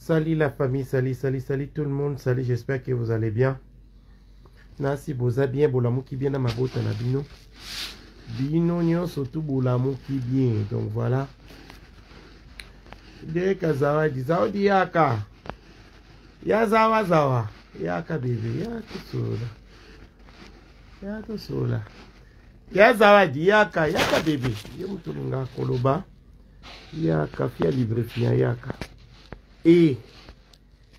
Salut la famille, salut, salut, salut tout le monde, salut, j'espère que vous allez bien. Nasi boza bien, bolamuki bien na mabota na bino. Bino nyonso tout bolamuki bien. Donc voilà. Deka zawadi, zawadi yaka. Ya zawa zawa. Yaka bebe, ya tosola. Ya tosola. Ya zawadi yaka, yaka bebe. Ye mutu linga koloba. Yaka fia libre fia yaka. E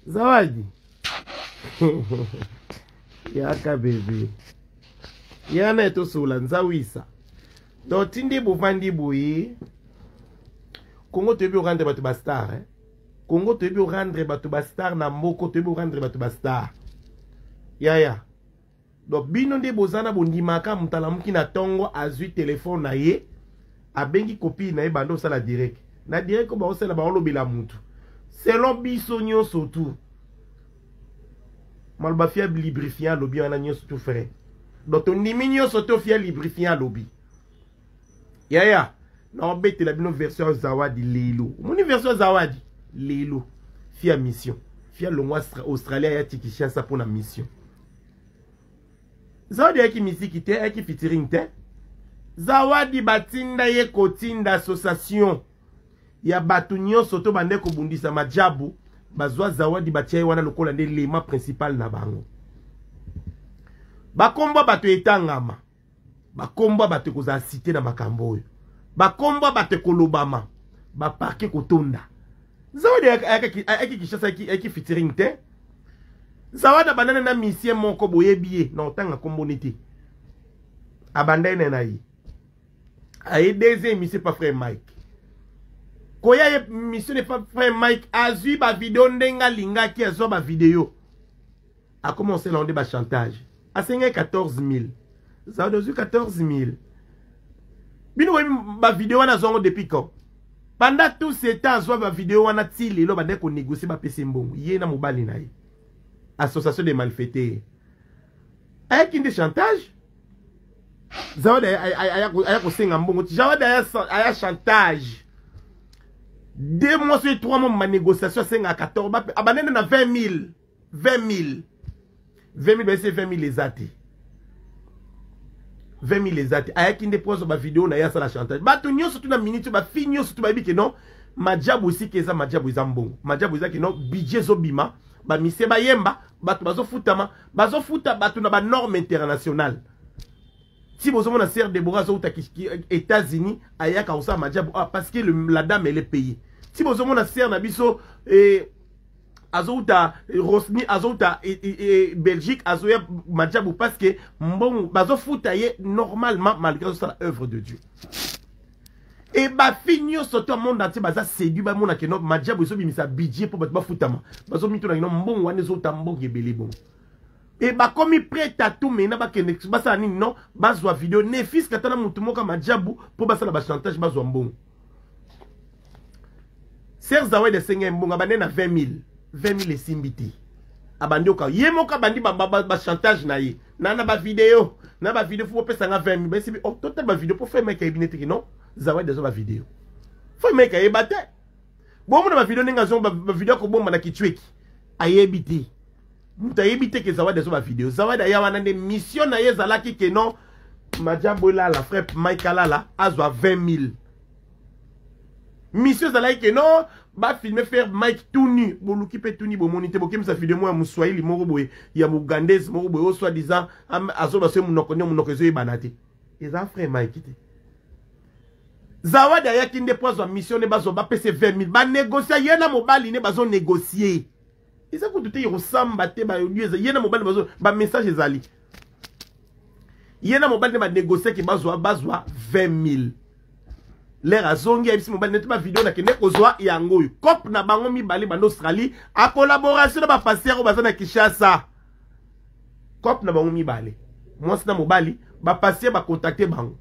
zawadi. Yaka bebe. Yana etosola nzawisa. Donc tindi bovandi boye. Congo toyebi orendre bato ba star, eh? Congo toyebi orendre bato ba star na mboko, toyebi orendre bato ba star. Yaya. Donc bino nde bozana bondimaka moto alamuki na tongo azwi telefone na ye abengi copine na ye bando osala direct na direct oyo baosala baolobela mutu selon biso nyonso tu maloba fia lubrifiant alobi wana nyonso tu frère. Donc tondimi nyonso to fia lubrifiant alobi. Yaya, naobetela bino version ya Zawadi lelo. Omoni version ya Zawadi lelo, fia mission fia longwa Australia ya Kinshasa mpona mission. Zawadi ayaki miziki te, ayaki featuring te. Zawadi batinda ye kotinda association ya bato nyonso to bande kobundisa majabu. Bazwa Zawadi batia ye wana lokola nde lema principal na bango. Bakombo bato etangama, bakombo bato ekozala cité na makambo oyo, bakombo bato ekolobama, baparke kotonda. Zawadi ayaki Kinshasa, ayaki featuring te. Zawadi abandani na misien moko boyebi ye na otanga kombo te, abandani na ye aye deuxième mission pa frère Mike. Koya ye mission ne pa frère Mike, azwi ba video ndenge alingaki, azwa ba video akomi osala nde ba chantage, asengaki 14 000. Zawadi ozwi 14 000. Bino boyebi ba video wana azwango depuis quand? Pendant tout ce temps azwa ba video wana ti lelo bande konégocie bapesi mbongo ye na mobali na ye. Association de malfaiteurs ayaki nde chantage. Zawadi aya kosenga mbongo, Zawadi aya chantage. 2 mois soki 3 mois ma négociation, asengaka 14, abandende na 20 000, 20 000, 20 000. Bayesi 20 000 eza te, 20 000 eza te. Ayaki nde mpo bavideo na ye asala chantage. Bato nyonso tu na minute, bafille nyonso tu bayebi ke non, majabu esika eza majabu eza mbongo, majabu eza ke non, budget ezobima, bamisie bayemba, bato bazofutama, bazofuta bato na banorme internationale. Si bozomona sœur Deborah azouta États-Unis, ayaka kosala majabu, ah, parce que la dame, elle est payée. Si bozomona sœur na biso azouta Rosni, azouta Belgique, azoya majabu parce que mbongo bazofuta ye normalement, malgré azosala œuvre de Dieu. E bafille nyonso to monde entier baza séduit, bamona ke no majabu ezobimisa budget mpo bato bafutama. Bazomituna kino mbongo wana ezouta mbongo ebele bongo e bakomi prêt à tout. Maintenant bakende basala nini? Non, bazwa video ne fiske ata na motu moko ya majabu mpo basala bachantage, bazwa mbongo. Sœur Zawadi asengai mbongo, abandi na 20 000, 20 000 esimbi te. Abandi oka ye moko, abandi bachantage na ye na bavideo, na bavideo fo bopesanga 20 000. Baesimbi, oh, total bavideo mpo frère Mike ayebi neti non, Zawadi azwa bavideo, frère Mike ayeba te. Bomona bavideo ndenge azongo bavideo akobomba na kichweki, ayebi te, moto ayebi te ke Zawadi azwa bavideo. Zawadi aya wana nde mission na ye ezalaki ke non, majambo elala, frère Mike alala, azwa 20 000. Mission ezalaki ke non, bafilme frère Mike tout nu. Boluki mpe tout nu bomoni te. Bokemisa video moko ya moswahili moko boye, ya mogandaise moko boye, oyo soi-disant azoba so monoko nde monoko ezoyebana te, eza frère Mike te. Zawadi ayaki nde po azwa mission nde bazwa, bapesa 20 000, banégocie ye na mobali nde bazonégocie. Eza kutu te kosamba te, bayobi eza ye na mobali bazo bamessage ezali ye na mobali nde banégociaki, bazwa 20 000. Lere azongi, ayebisi mobali neti bavideo nakende kozwa yango oyo. Cope na bango mibale banda Australie a collaboration na bapasteur oyo baza na Kinshasa. Cope na bango mibale, mwasi na mobali, bapasteur bacontacte bango.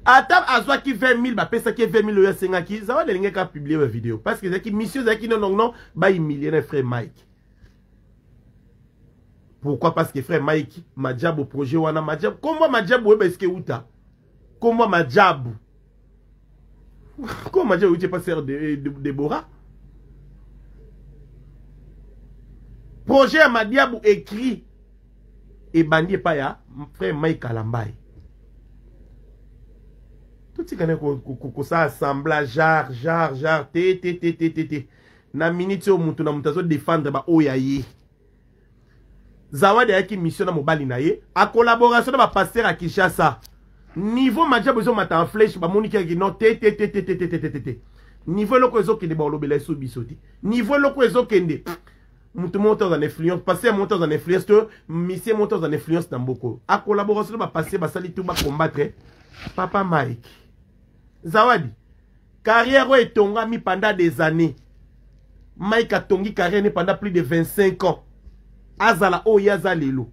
Ata azwaki 20 000, bapesaki ye 20 000 oyo asengaki. Zawadi alingaki apublie bavideo parce que ezalaki mission, ezalaki non, non, non, bahumilie na frère Mike. Pourquoi? Parce que frère Mike majabu projet wana majabu, kombo majabu oyeba eske euta, kombo majabu, kombo majabu euti epa sœur Deborah. Projet ya Madiabu écrit ebandi epai ya frère Mike Kalambay. Totika ne kosala semblant genre genre genre te te te te te te. Na minute oyo mutu na mutu azo défendre ba oyo ya ye. Zawadi ayaki mission na mobali na ye a collaboration na ba pasteur ya Kinshasa. Niveau Madiabu ezomata en flèche, bamoni kaka non te te te te te te te te te. Niveau eloko ezokende balobela eso biso te. Niveau eloko ezokende mutu moko te aza na influence, pasteur moko te aza na influence to monsieur moko te aza na influence na mboka oyo. A collaboration na ba pasteur basali tout ba combattre papa Mike. Zawadi carrière oyo etongami pendant des années. Mike atongi carrière ne pendant plus de 25 ans. Azala oyo ye aza lelo.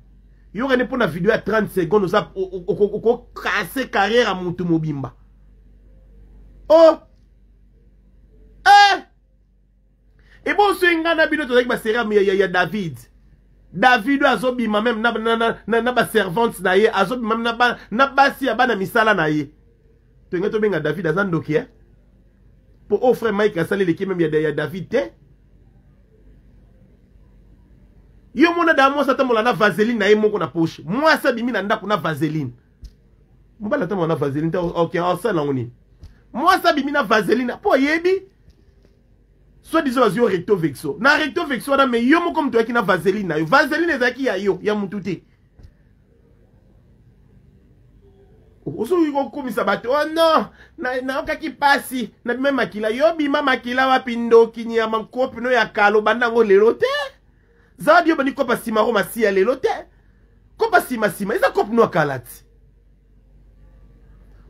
Yoka ne mpona video ya 30 secondes oza okokase carrière ya mutu mobimba. Oh! Eh! Ebonso nga na bino tozalaki ba série ya David. David oyo azobima meme na ba servante na ye, azobima meme na basi ya bana misala na ye. Tolingi tobenga David aza ndoki eh? Po oyo frère Mike asali eleki meme ya David te. Yo mona da mwasi atambola na vaseline na ye moko na poche. Mwasi abimi na ndako na vaseline. Mobali atambola na vaseline te, ok, asala yango nini? Mwasi abimi na vaseline po ayebi soit disant bazwi yo recto vexo. Na recto vexo wana, mais yo moko moto oyaki na vaseline na yo. Vaseline ezalaki ya yo, ya mutu te. Ozoki kokumisa bato, oh non, nayokaki pasi, nabima makila. Yo bima makila wapi ndoki nyama nkopi no ya kalo banda yango lelo te. Zawadi yo bandi kopa simaro masiya lelo te. Kopa sima sima eza kope no ya kala ti.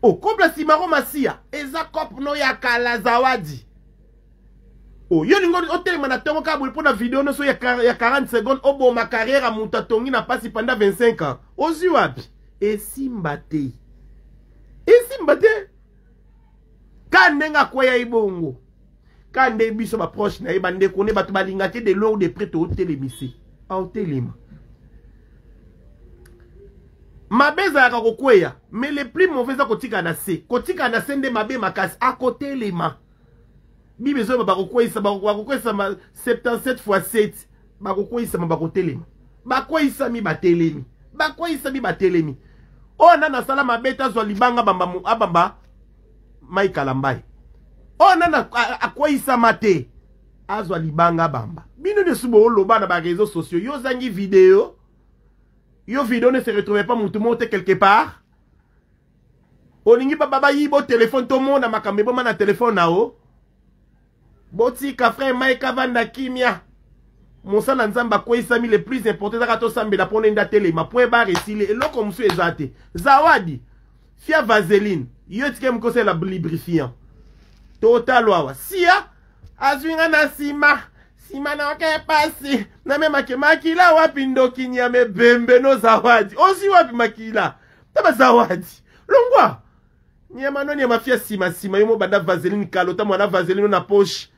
Oh, kope simaro masiya eza kope no ya kala Zawadi. Oh, yo lingo otelema na tongo kaka boye mpo na video nyonso ya 40 secondes oboma carrière ya moto atongi na pasi pendant 25 ans. Ozwi wapi? Esimba te. Esimba te. Ka ndenge akweya ye bongo. Ka nde biso ba proche na ye bandeko ne bato balingaki de loin ou de près totelemisi. Aotelema. Mabe ezalaka kokweya, mais le plus mauvais eza kotika na se. Kotika na se nde mabe makasi. Akotelema. Bible ezoba bakokweyisa, bakokweyisama 77 fois 7, bakokweyisama, bakotelema. Bakweyisami, batelemi. Bakweyisami, batelemi. Oyo nani asala mabe te azwa libanga abamba abamba Mike Kalambay. Oyo nani akweyisama te azwa libanga abamba. Bino nyonso booloba na ba réseaux sociaux, yo ozangi video, yo video ne se retrouve pas mutu moko te quelque part. Olingi baba bayiba telefone tomona makambo eboma na telefone na o. Botika frère Mike avanda kimia. Mosala Nzambe akweyisami, le plus important ezaka tosambela mpo nenda telema po ebara esili eloko mosusu eza te. Zawadi fia vaseline yo etike mokosela lubrifiant totalo awa sia azwi nga na nsima nsima na oke pasi na memake makila wapi ndoki nyama ebembe no Zawadi ozwi wapi makila taba Zawadi longwa nyama no nyama fia nsima nsima yo mobanda vaseline kalota mwana vaseline na poche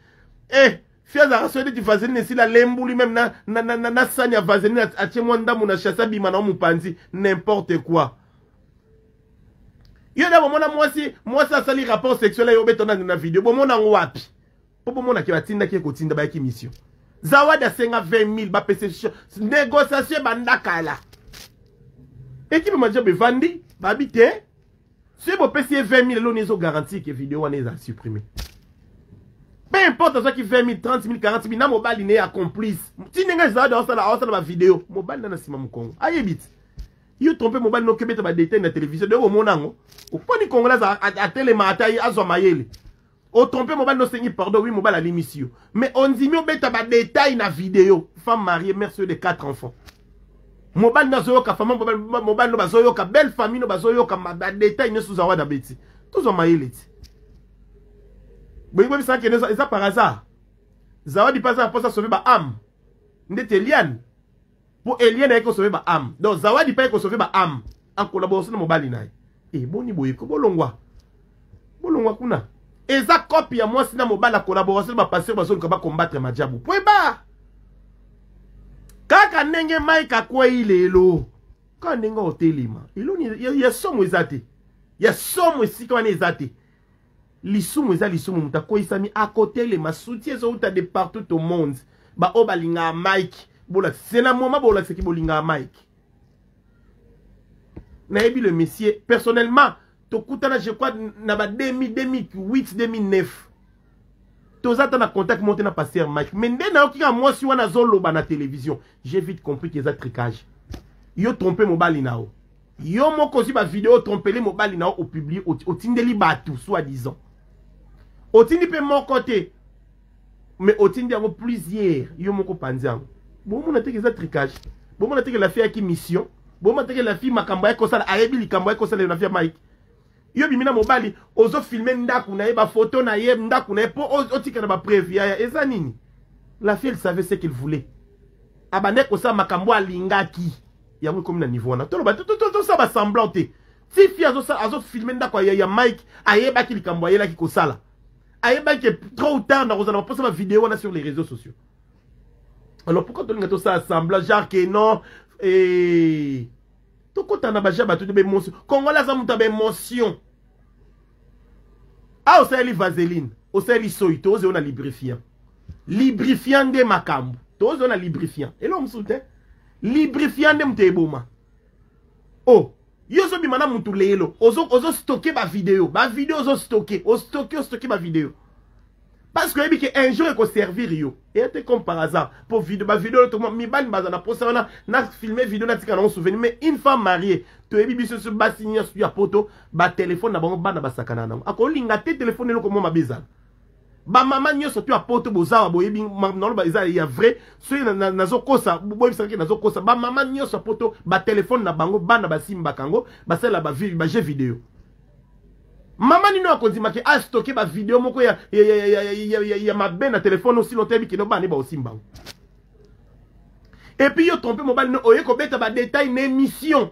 eh fia azalaka soki neti vaseline esila lembuli meme na sani ya vaseline atie mwa ndambo na chasse abima na mopanzi n'importe quoi. Yo na bomona mwasi mwasi asali rapport sexuel yo beto na video bomona yango wapi? Po bomona ke batindaki ye kotinda bayaki mission. Zawadi asenga 20 000 bapesa négociation ebanda kala. Ekipe Madiabu evandi babi te soki bopesi ye 20 000 eloni ezo garantir ke video wana eza supprimer. Peu importe azwaki 20 000, 30 000, 40 000 na mobali ne ya complice. Ti ndenge Zawadi aosala ba video mobali na nsima mokongo ayebi ti. Yo trompe mobali no kebeta ba détail na télévision de bomona yango. Oponi congolais atelema ata ye azwa mayele. O trompe mobali no sengi pardon, oui mobali alimisi yo. Mais ondimi obeta ba détail na vidéo. Femme mariée, mère de 4 enfants. Mobali no azoyoka femme, mobali no bazoyoka belle famille no bazoyoka ba détail nyonso Zawadi abeti. Tozwa mayele ti. Boyi boyebisaka kende eza par hasard. Zawadi mpe aza na mposa sauver ba âme. Ndeti Eliane. Po Eliane ayaki kosauver ba âme. Donc Zawadi mpe ayaki kosauver ba âme en collaboration na mobali na ye. Eh boni boye ko bolongwa. Bolongwa kuna. Eza copie ya mwasi na mobali en collaboration na ba pasteur bazoluka ba combattre Madiabu. Point barre. Kaka ndenge Mike akwei lelo. Kaka ndenge otelema. Eloni ya somo eza te. Ya somo esika wana eza te. Lisumu eza lisumu, moto akweyisami akotelema. Soutien ezouta de partout au monde. Ba oyo balingaka Mike, Bolakisa, c'est na moment bolakisaki bolingaka Mike. Nayebi le monsieur personnellement, tokutana, je crois, na ba 2000, 2008, 2009. Toza ata na contact moko te na pasteur Mike, mais nde nayoki kaka mwasi wana azoloba na télévision, j'ai vite compris que eza tricage. Yo trompe mobali na yo, yo moko ozwi bavideo, trompele mobali na yo, opublie, otindeli bato, soi disant otindi mpe moko te, mais otindi yango plusieurs, yo moko panzi yango. Bomona teke eza tricage, bomona teke la fille ayaki mission, bomona teke la fille makambo ayaki kosala, ayebi likambo ayaki kosala na fille ya Mike. Yo bimi na mobali, ozofilme ndako na ye, bafoto na ye, ndako na ye, mpo otika na bapreuve. Yaya, eza nini? La fille, elle savait ce qu'il voulait. Abandaki kosala makambo alingaki. Yango ekomi na niveau wana, toloba, tosala basemblant te. Ti fille azofilme ndako ya Mike, ayebaki likambo ayelaki kosala, ayebaki ke trop ou tard nakozala baposa bavideo wana sur les réseaux sociaux. Alors pourquoi tolinga tosala semblant, genre que non? Eh, tokota na baja bato te, baémotion. Congolais aza moto ya baémotion. A osaleli vaseline, osaleli soi, tozeo na lubrifiant. Lubrifiant nde makambo, tozeo na lubrifiant, eloko mosusu te. Lubrifiant nde moto eboma. O yo ozobima na mutu lelo, ozostoke bavideo, bavideo ozostoke, ostoke, ostoke bavideo, parce que oyebi ke un jour ekoservir yo. Eya te comme par hasard po video, bavideo oyo tokoma mibali baza na posa wana na filme video, natika nango souvenir. Mais une femme mariée, toyebi biso so basi nyonso ya poto, batelefone na bango, bana basakana nango, akolinga te telefone eloko mwa mabe ezala. Bamama nyonso to ya poto bozawa, boyebi naloba eza ya vrai. Soki nazokosa, boyebisaka nazokosa. Bamama nyonso ya poto, batelefone na bango, bana basimbaka yango, basalela bajeu video. Mama nini akondimaki astoke bavideo moko ya mabe na telefone osilo toyebi kino bana baosimba yango? Et puis yo trompe mobali no, oye kobeta badetail na émission.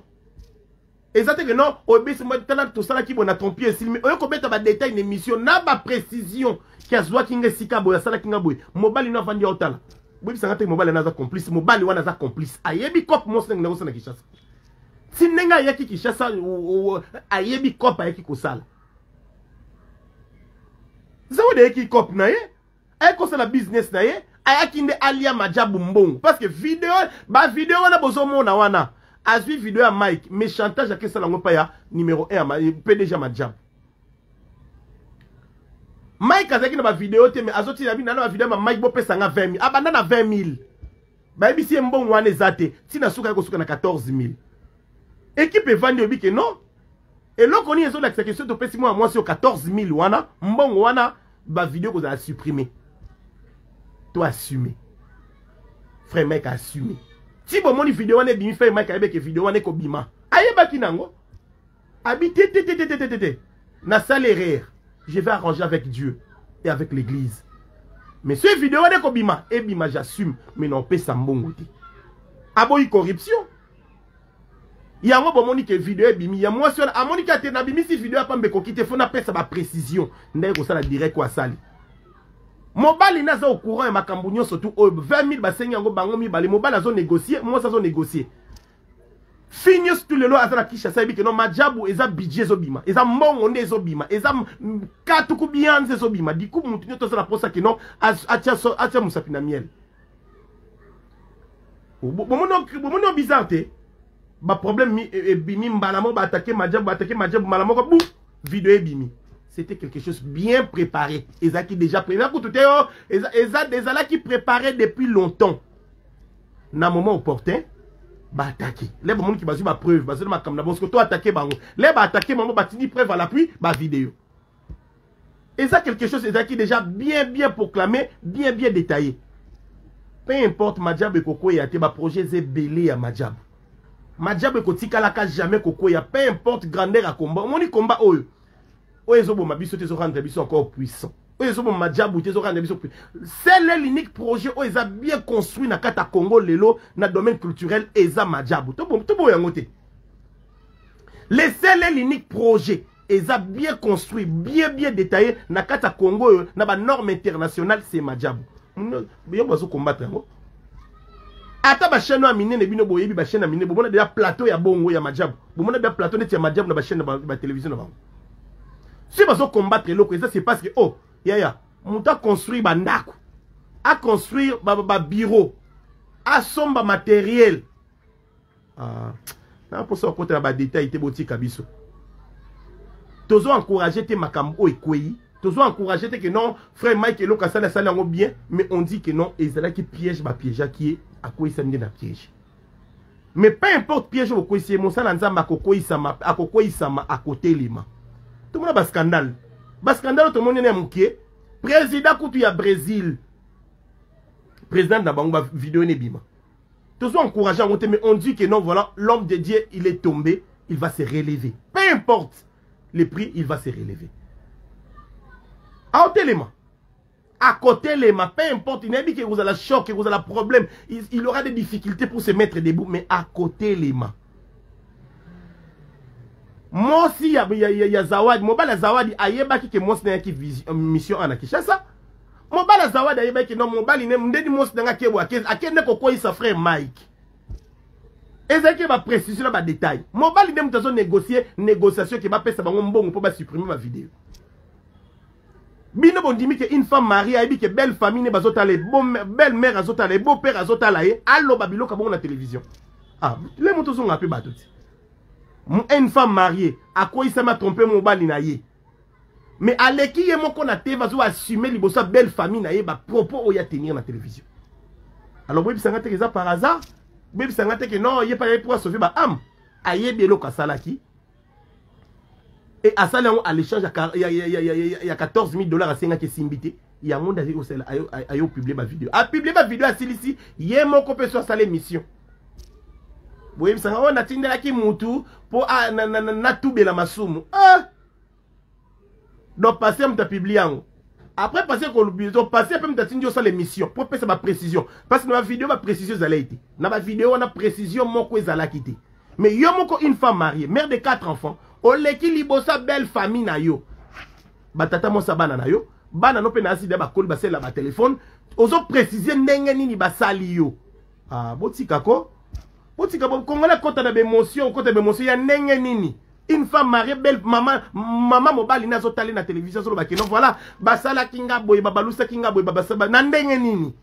Eza te ke non, oyebisi, tala, tosalaki boye na trompe, esili. Mais oye kobeta badetail na émission na baprécision ki azwaki nga esika boye, asalaki nga boye. Mobali no avandi, otala, boyebisanga te mobali wana aza complice? Mobali wana aza complice, ayebi cope mwasi ndenge nakosala na Kinshasa. Ti ndenge ayaki Kinshasa, ayebi cope ayaki kosala. Zawadi ayeki cope na ye, ayaki kosala business na ye, ayaki nde alia majabu mbongo, parce que video, bavideo wana bozomona wana, azwi video ya Mike, mais chantage akesala yango mpa ya numéro 1 ya PDG ya majabu. Mike azalaki na bavideo te, mais azotina bino na bavideo ya Mike, bopesanga 20 000. Abanda na 20 000, bayebisi ye mbongo wana eza te. Ntina suka ye kosuka na 14 000. Équipe evandi, oyebi ke non, eloko nini ezolakisa ke soki topesi mwana mwasi oyo 14 000 wana, mbongo wana, bavideo kozala supprime? To assume, frère Mike assume. Ti bomoni video wana ebimi, frère Mike ayebeke video wana ekobima, ayebaki nango. Abi te te te te te te te, nasali erreur, je vais arranger avec Dieu et avec l'église, mais ce video wana ekobima, ebima, j'assume, mais naopesa mbongo te. Aboyi corruption. Yango bomoni ke video ebimi ya mwasi wana, amoni ka te nabimisi video ya pamba, ekoki te, fo napesa baprécision. Ndenge kosala direct ko asali, mobali nde aza au courant ya makambo nyonso tu oyo. 20 000 basengi yango bango mibale, mobali azonégocie, mwasi azonégocie. Fille nyonso tu lelo aza na Kinshasa yebi ke no, majabu eza budget ezobima, eza mbongo nde ezobima, eza katuku bianza ezobima. Diku mutu nyonso aza na posa ke no, atia mosapi na miel. Bomoni o bizarre te, baproblème ebimi mbala moko, baatake majabu, baatake majabu mbala moko, bu video ebimi. C'était quelque chose bien préparé, ezalaki déjà prévu kutu te. Oyo ezalaki préparé depuis longtemps. Na moment opportun baatake le, bamoniki bazwi bapreuve, bazwi makambo na bango. Siko to atake bango le, baatake bango, batindi preuve à l'appui, bavideo. Eza quelque chose ezalaki déjà bien bien proclamé, bien bien détaillé. Peu importe, majabu ekokweya te. Baprojet eza ebele ya majabu, majabu ekotikalaka jamais kokweya, peu importe grandeur ya komba. Omoni komba oyo, oyo ezoboma biso te, ezorendre biso encore puissant. Oyo ezoboma majabu te, ezorendre biso. C'est l'unique projet oyo eza bien construit na kati ya Congo lelo na domaine culturel, eza majabu. Toboya yango te. Le seul et l'unique projet eza bien construit, bien bien détaillé na kati ya Congo oyo na banorme internationale, c'est majabu. Yo bazokombattre yango, ata bachaîne oyo ya minene, bino boyebi bachaîne ya minene, bomona deja plateau ya bongo ya majabu, bomona deja plateau neti ya majabu na bachaîne batelevizio na bango? Soki bazokombattre eloko eza, c'est parce que, oh yaya, moto aconstruire bandako, aconstruire babureau. Asomba matériel. Ah, na mposa okotela ba détail te, botika biso. Tozo encourager te makambo oyo ekwei. Tozo encourager te que non, frère Mike eloko asali, asali yango bien, mais on dit que non, ezalaki piège, bapiégeaki ye, akweyisami nde na piège. Mais peu importe piège oyo okweyisi ye, mosala Nzambe akokweyisama, akokweyisama, akotelema. Tomona bascandale, bascandale oyo tomoni ya moke. Président kutu ya Brésil, président na bango, bavideo nebima. Tozo encourager yango te, mais on dit que non, voilà, l'homme de Dieu, il est tombé, il va se relever. Peu importe le prix, il va se relever. Aotelema, akotelema, peu importe. Nayebi ke kozala choc, kozala problème, il aura des difficultés pour se mettre debout, mais akotelema. Mwasi ya Zawadi, mobali ya Zawadi ayebaki ke mwasi na yaki mission ana Kinshasa. Mobali ya Zawadi ayebaki no mobali ne ndeni mwasi nanga akebwa, akende kokweyisa frère Mike. Ezalaki baprécision na badétail. Mobali nde moto azonégocie, négociation ke bapesa bango mbongo mpo basupprime bavideo. Bino bondimi ke une femme mariée ayebi ke belle famille ne bazotala ye, belle mère azotala ye, beau père azotala ye, aloba biloko bongo na télévision? Ah, le moto ozonga mpe bato ti. Une femme mariée akweyisami, atrompe mobali na ye, mais aleki ye moko na te, bazo assume liboso ya belle famille na ye bapropos oyo atenir na télévision. Alors boyebisanga te ke eza par hasard, boyebisanga te ke non, ye pa ye po asauve baâme. Ayebi eloko asalaki e asali yango à l'échange ya 14 000 $ asengaki, esimbi te. Yango nde azali kosala, ayo publie bavideo, apublie bavideo, asilisi ye moko mpe so asala émission. Boyebisanga oyo natindelaki mutu mpo natubela masumu. Ah! Donc pasteur moto apublie yango. Après pasteur to pasteur mpe moto atindi osala émission mpo opesa baprécision, parce que na bavideo baprécision ezalaki te. Na bavideo wana, précision moko ezalaki te. Mais yo moko, une femme mariée, mère de quatre enfants, oleki liboso ya belle famille na yo, batata mwasi ya bana na yo, bana no mpe na asida bakoli, basalela batelefone, ozoprécise ndenge nini basali yo. Ah, botika ko, botika. Congolais kota na baémotion, kota na baémotion ya ndenge nini? Une femme mariée, belle mama, mama mobali nde azotali na télévision, azolobaki non, voilà, basalaki nga boye, babalusaki nga boye, babasaba na ndenge nini?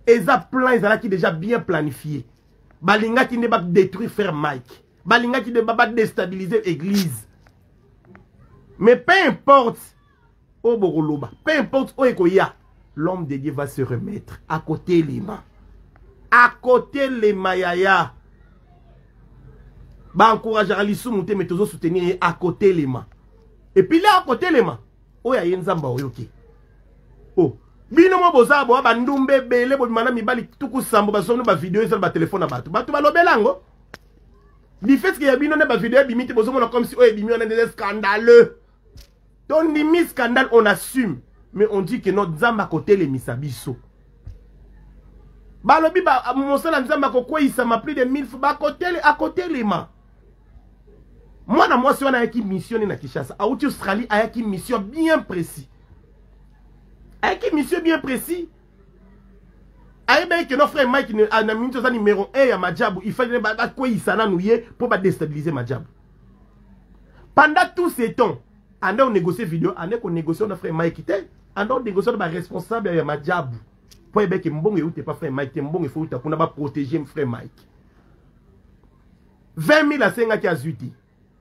Eza plan, ezalaki déjà bien planifié. Balingaki nde badétruire frère Mike, balingaki nde badéstabiliser église. Mais peu importe oyo bokoloba, peu importe oyo ekoya, l'homme de Dieu va se remettre. Akotelema, akotelema. Yaya, baencourageaka lisumu te, mais tozosoutenir ye. Akotelema. Et puis la akotelema, oyo aye Nzambe aoyoki. O bino mo boza boa bandumba ebele, bobima na mibali 70, bazomino bavideo ezala batelefone na bato, bato balobela yango. Du fait que ya bino nde bavideo ebimi te, bozomona comme si oyo ebimi wana nde scandaleux. Tondimi scandale, on assume, mais on dit que non, Nzambe akotelemisa biso. Balobi mosala Nzambe akokweyisama plus de 1000 fois, bakotele, akotelema. Mwana mwasi wana ayaki mission na Kinshasa, auti Australie, ayaki mission bien précis, ayaki mission bien précis. Ayebaki ke no, frère Mike na miniti oza numéro 1 ya majabu, il fallait bakweyisa nanu ye mpo badéstabiliser majabu. Pendant tout ce temps ande onégocie vidéo, ande konégocie na frère Mike te, ande onégocie na baresponsable ya majabu, mpo ayebaki mbongo euti epa frère Mike te. Mbongo efo euta kuna, baprotéger frère Mike. 20 000 asengaki, azwi te.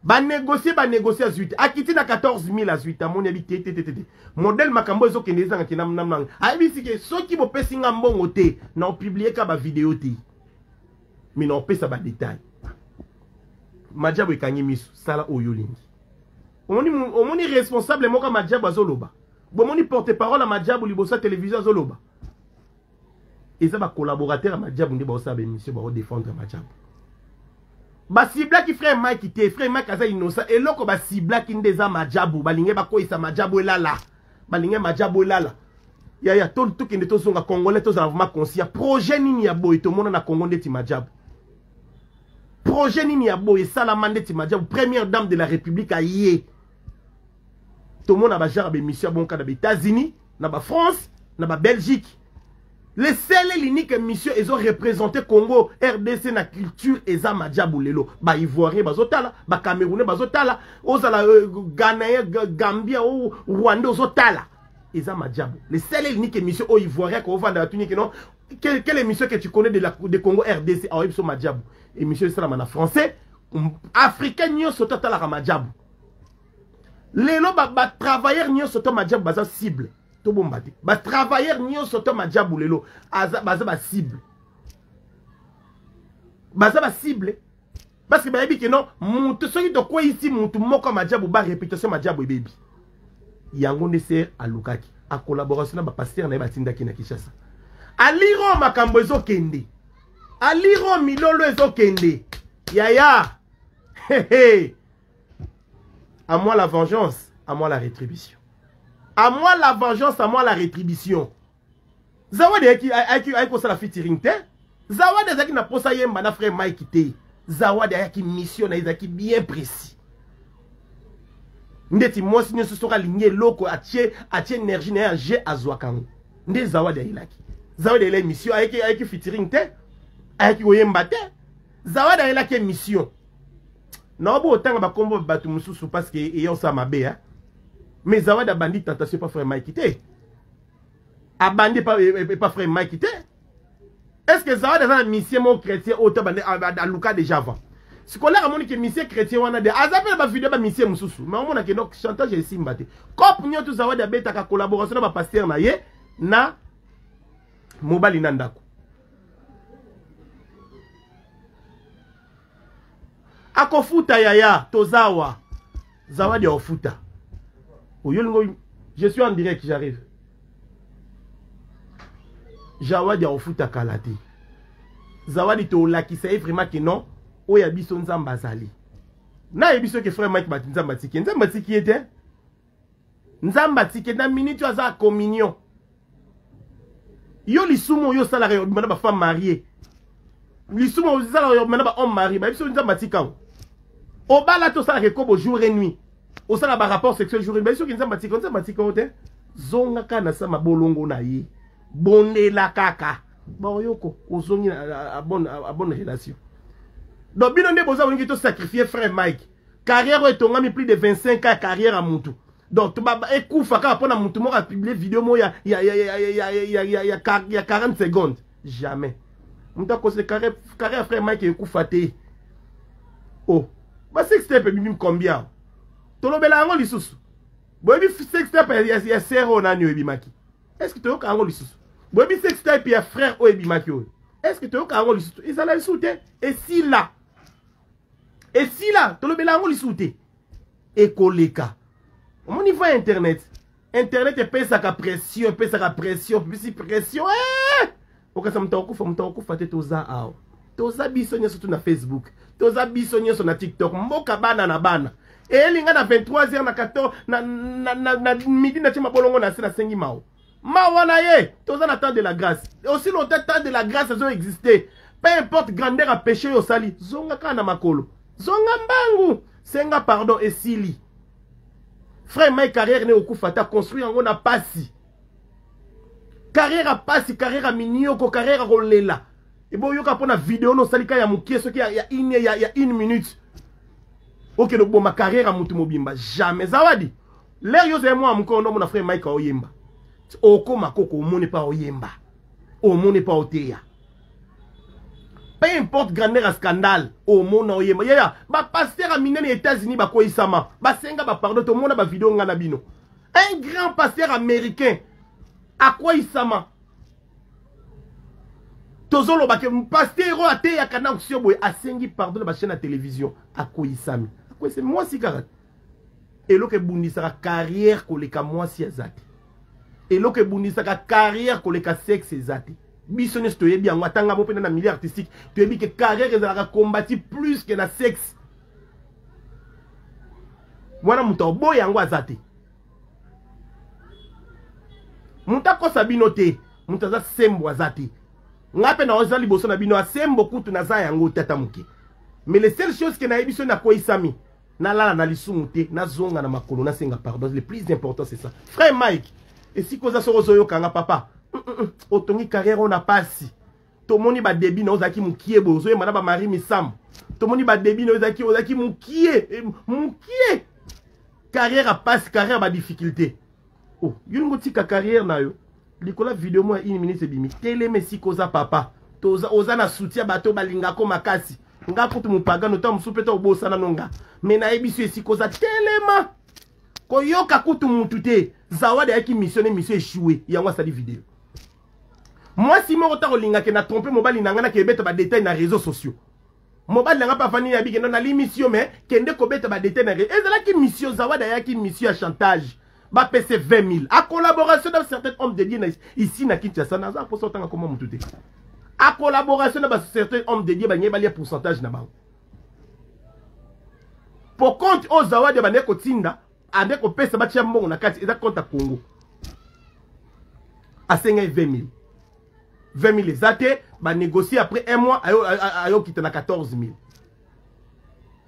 Banégocie, banégocie, azwi te. Akiti na 14 000, azwi te. Amoni, abi te, te, te, te, te, modèle makambo ezokende, ezangaki namnanga. Ayebisi ke soki bopesi nga mbongo te, na opublie ka bavideo te, mais na opesa badetail. Majabu ekangi miso, sala oyo olingi. Omoni, omoni responsable moko ya majabu azoloba, bomoni porte parole ya majabu liboso ya télévision azoloba. Eza bacollaborateur ya majabu nde baosala baémission, baodéfendre majabu. Basiblaki frère Mike te, frère Mike aza innocent. Eloko basiblaki nde eza majabu. Balingi bakweyisa majabu elala, balingi majabu elala. Yaya, tokende, tozonga. Congolais, tozala vraiment conscient. Projet nini ya boye tomona na Congo ndeti majabu? Projet nini ya boye esalama ndeti majabu? Première dame de la République aye, tomona bagenre baémission ya bonka na baÉtats-Unis, na baFrance, na baBelgique. Le seul et l'unique mission ezo représenter Congo RDC na culture eza majabu. Lelo baivoirien bazotala, bacamerounais bazotala, ozala Ghanéen, Gambien ou Rwandais, ozotala. Eza Madjabu. Le seul et l'unique émission oyo Ivoirien akovanda batuni ke non, quelle émission que tu connais de Congo RDC? Aoyebi biso Madjabu. Émission esalama na français. Africain nyonso to atalaka Madjabu. Lelo ba travailleur nyonso to Madjabu baza cible. Tobomba te. Ba travailleur nyonso to Madjabu lelo baza ba cible. Baza ba cible. Parce que bayebi ke non, mutu soki tokweyisi mutu moko ya Madjabu, ba réputation Madjabu ebebi. Yango nde ser alukaki a collaboration na ba pasteur na ye batindaki na Kinshasa. Aliro makambo ezokende. Aliro milolo ezokende. Yaya. Hey, hey. À moi la vengeance, à moi la rétribution. À moi la vengeance, à moi la rétribution. Zawadi ayaki kosala featuring te. Zawadi azalaki na posa yemba na frère Mike te. Zawadi ayaki mission na ye ezalaki bien précis. Ndeti mwasi nyonso soki alingi eloko atie énergie na ye en jeu azwaka yango. Nde Zawadi ayelaki. Zawadi ayelaki mission, ayaki featuring te. Ayaki koyemba te. Zawadi ayelaki mission. Na obo otanga bakombo bato mosusu parce que eya osala mabe, hein. Mais Zawadi abandi tentation pa frère Mike te. Abandi pa frère Mike te. Est-ce que Zawadi aza na mission moko chrétien oyo to abandi aluka déjà avant? Sikoyo amoni ke mission chrétien wana de aza pe na ba vidéo ba mission mosusu, mais omona ke donc chantage esimba te. Cop nyonso Zawadi abetaka collaboration na ba pasteur na ye na mobali na ndako. Akofuta yaya tozawa. Zawadi akofuta. Oyo lingo, je suis en direct, j'arrive. Zawadi akofuta kala te. Zawadi tolakisa ye vraiment que non, oyo ya biso Nzambe azali. Na yebi soki frère Mike bati Nzambe atiki. Nzambe atiki ye te. Nzambe atiki na minute oyo aza communion. Yo lisumu oyo osalaka yo obima na ba femme mariée. Lisumu oyo osalaka yo obima na ba homme marié. Ba biso Nzambe atika yo. Obala to osalaka ekobo jour et nuit. Osala ba rapport sexuel jour et nuit. Ba biso Nzambe atika, Nzambe atika yo te. Zonga kaka na sa mabolongo na ye. Bondela kaka. Ba oyoko ozongi na bonne relation. Donc bino nde boza bolingi to sacrifier frère Mike. Carrière oyo etongami plus de 25 ans ya carrière ya mutu. Donc ekufa kaka mpona mutu moko apublie video moko ya 40 secondes. Jamais. Mutu akose carrière frère Mike ekufa te. Oh, ba sex tape ebimi combien? Tolobela yango lisusu. Boyebi sex tape ya sœur oyo nani oyo ebimaki? Est-ce que toyoka yango lisusu? Boyebi sex tape ya frère oyo ebimaki oyo? Est-ce que toyoka yango lisusu? Ezala lisusu te. Esila. Esila, tolobela yango lisusu te. Ekoleka. Omoni va internet. Internet epesaka pression, epesaka pression, epesi pression. Okasa moto akokufa, moto akokufa te, toza awa. Toza biso nyonso tu na Facebook. Toza biso nyonso na TikTok. Mboka bana na bana. Elinga na vingt-trois heures na quatorze, na midi na tie mabolongo na se na sengi mawa. Mawa na ye, toza na temps de la grâce. Aussi longtemps temps de la grâce ezo exister. Peu importe grandeur ya péché oyo osali, zonga kaka na makolo. Zonga mbangu, senga pardon esili. Frère Mike carrière ne okufa ta construire yango na pasi. Carrière ya pasi, carrière ya minioko, carrière ya kolela. Ebo yoka pona vidéo no salika ya mukie soki ya une minute. Ok, donc bon, ma carrière ya mutu mobimba jamais. Zawadi, l'air yo zé moi mkono mona frère Mike oyemba. Okoma koko omoni pa oyemba. Omoni pa oteya. Peu importe grandeur ya scandale, omona oyemba. Yaya, ba pasteur ya minene ya États-Unis ba koisama, ba senga ba pardon, tomona ba vidéo nga na bino. Un grand pasteur américain akoisama. Tozoloba ke pasteur oyo ateyaka na onction boye asengi pardon na ba chaîne ya télévision, akoisami. Akoisami mwasi kaka. Eloko ebundisaka carrière koleka mwasi aza te. Eloko ebundisaka carrière koleka sexe eza te. Biso nyonso toyebi yango, ata nga mo mpe na milieu artistique toyebi ke carrière ezalaka combattu plus que na sexe. Wana moto aboya yango aza te. Moto akosa bino te, moto aza sembo aza te. Nga mpe naoza liboso na bino asembo kutu naza yango te ata moke. Mais les seules choses que nayebi so nakweyisami, nalala na lisumu te, nazonga na makolo, nasenga pardon. Le plus important c'est ça. Frère Mike, esika oza soko ozoyoka nga papa, otongi carrière oyo na pasi. Tomoni ba débit na ozalaki mokie boye, ozoyemba na ba Marie Misamu. Tomoni ba débit na ozalaki mokie, mokie. Carrière à passe, carrière à ba difficulté. Oh, yo lingo tika carrière na yo. Likolo video mwa une minute ebimi. Telema esika oza papa. Toza oza na soutien bato balingako makasi. Nga kutu mopagano ta mosusu mpe ta obosana no nga. Mais nayebi so esika oza telema. Koyoka kutu mutu te. Zawadi ayaki mission ne mission échoué. Yango asali video. Mwasi moko ta kolinga ke na tromper mobali na nga na kebeta ba détails na réseaux sociaux. Mobali na nga mpe afandi na bike no nalimisi yo mais kende kobeta ba détails na ezalaki mission. Zawadi ayaki mission ya chantage. Bapese 20 000 a collaboration na certains hommes de Dieu na ici na Kinshasa. Naza posa otanga koma mutu te. A collaboration na ba certains hommes de Dieu balingi balia pourcentage na bango. Po compte oyo Zawadi abandaki kotinda, ande kopesa batia mbongo na kati, eza compte ya Congo. Asengai 20 000. 20 000 eza te, banégocie après un mois ayokita na 14 000.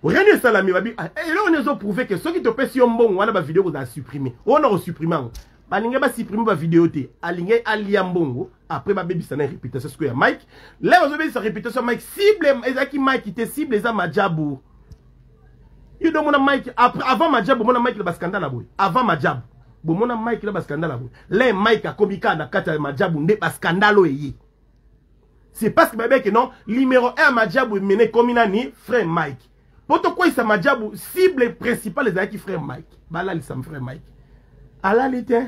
Rien esalami babi eloko nini ezoprouve ke soki topesi yo mbongo wana bavideo kozala supprime wana kosupprime yango. Balingi basupprime bavideo te, alingi alia mbongo après babebisa na réputation sikoyo ya Mike. Le bazobebisa réputation ya Mike, cible ezalaki Mike te, cible eza Majabu. Yo do mona Mike après, avant Majabu bomona Mike na bascandale ya boye? Avant Majabu bomona Mike na bascandale ya boye? Le Mike akomi kaka na kati ya Majabu nde bascandale oyo eye. C'est parce que babeke non numéro 1 Majabu emene ekomi nani? Frère Mike. Po tokweyisa Majabu, cible principale ezalaki frère Mike. Balalisa frère Mike, alali te.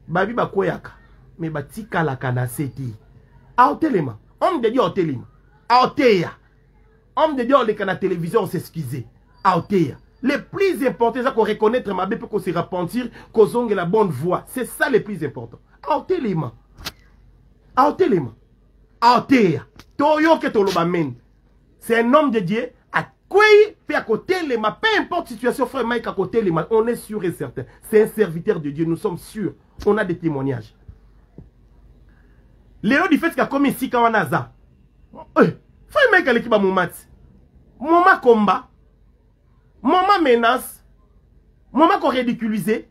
Babi bakweyaka me batikalaka na se te. Aotelema homme de Dieu, aotelema, aoteya homme de Dieu, oleka na télévision os'excuse, aoteya. Le plus important eza koreconnaître mabe mpe kose repentir, kozongela bonne voie. C'est ça le plus important. Aotelema, aotelema, aoteya, toyoke, toloba mene. C'est un homme de Dieu. Akwei mpe akotelema, peu importe situation. Frère Mike akotelema, on est sûr et certain. C'est un serviteur de Dieu, nous sommes sûrs, on a des témoignages. Lelo du fait qu'akomi esika wana aza, eh, frère Mike aleki bamomati moma komba, moma menace, moma koridiculiser.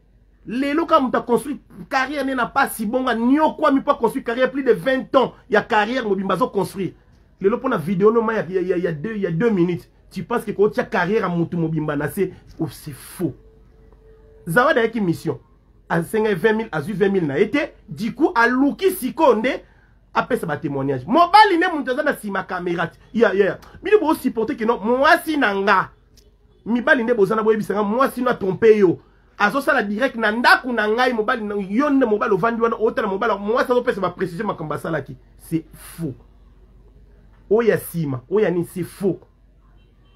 Lelo kaka moto aconstruire carrière nde na pasi bongo, aniokwami mpo aconstruire carrière, plus de 20 ans ya carrière mobimba azoconstruire. Lelo mpo na video noma ya 2 minutes, tu penses que kotia carrière ya motu mobimba na se? Oh, c'est faux. Zawadi ayaki mission, asengai 20 000, azwi 20 000 na ye te. Du coup aluki sikoyo nde apesa batémoignage. Mobali nde moto aza na nsima caméra te. Ya bino bosupporte ke non, mwasi na nga. Mibali nde boza na boyebisa nga, mwasi no atrompe yo, azosala direct na ndako na ngai. Mobali, yo nde mobali ovandi wana, otala mobali, mwasi azopesa baprécision makambo asalaki. C'est faux. Oyo ya nsima, oyo ya nini, c'est faux.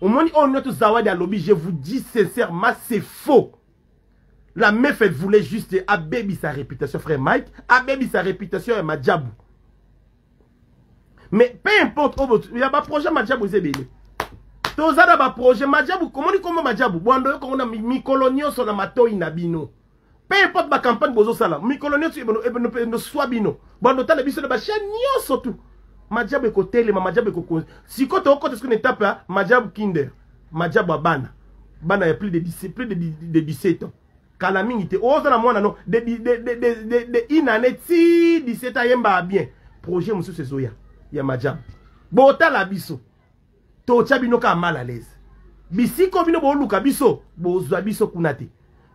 Omoni oyo nyonso Zawadi alobi, je vous dis sincèrement, c'est faux. La meuf, elle voulait juste abebisa réputation frère Mike, abebisa réputation ya Majabu. Mais peu importe oyo ya baprojet Majabu eza ebele. Toza na baprojet Majabu. Komoni kombo Majabu bwando yo kongo na mikolo nyonso na matoi na bino. Peu importe bacampagne bozosala mikolo nyonso swa bino bwando tala biso na bachaîne nyonso tu. Majabu ekotelema, Majabu ekokonzi. Sikoyo tokokota sikoyo na etape ya Majabu kinder, Majabu ya bana, bana ya plus de 17 ans. Kala mingi te oza na mwana no de une année ti 17 ayembaka bien. Projet mosusu ezoya ya Majabu. Botala biso, totya bino kaka mal à l'aise. Bisiko bino boluka biso, bozwa biso kuna te.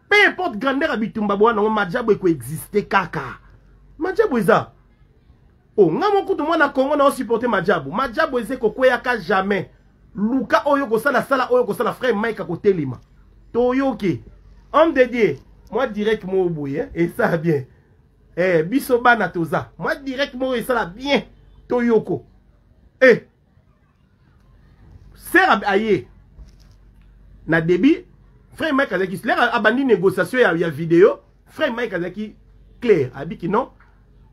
Peu importe grandeur ya bitumba bwana nango, Majabu ekoexiste kaka. Majabu eza o nga mokutu mwana Kongo na osupporte Majabu. Majabu eza ekokweyaka jamais. Luka oyo kosala, sala oyo kosala. Frère Mike akotelema, toyoki homme de Dieu. Mwa direct moko boye esala bien. Eh, biso bana toza mwa direct moko esala bien, toyoko. Eh, ser aye na début, frère Mike azalaki lere abandi négociation ya video. Frère Mike azalaki clair, abiki non,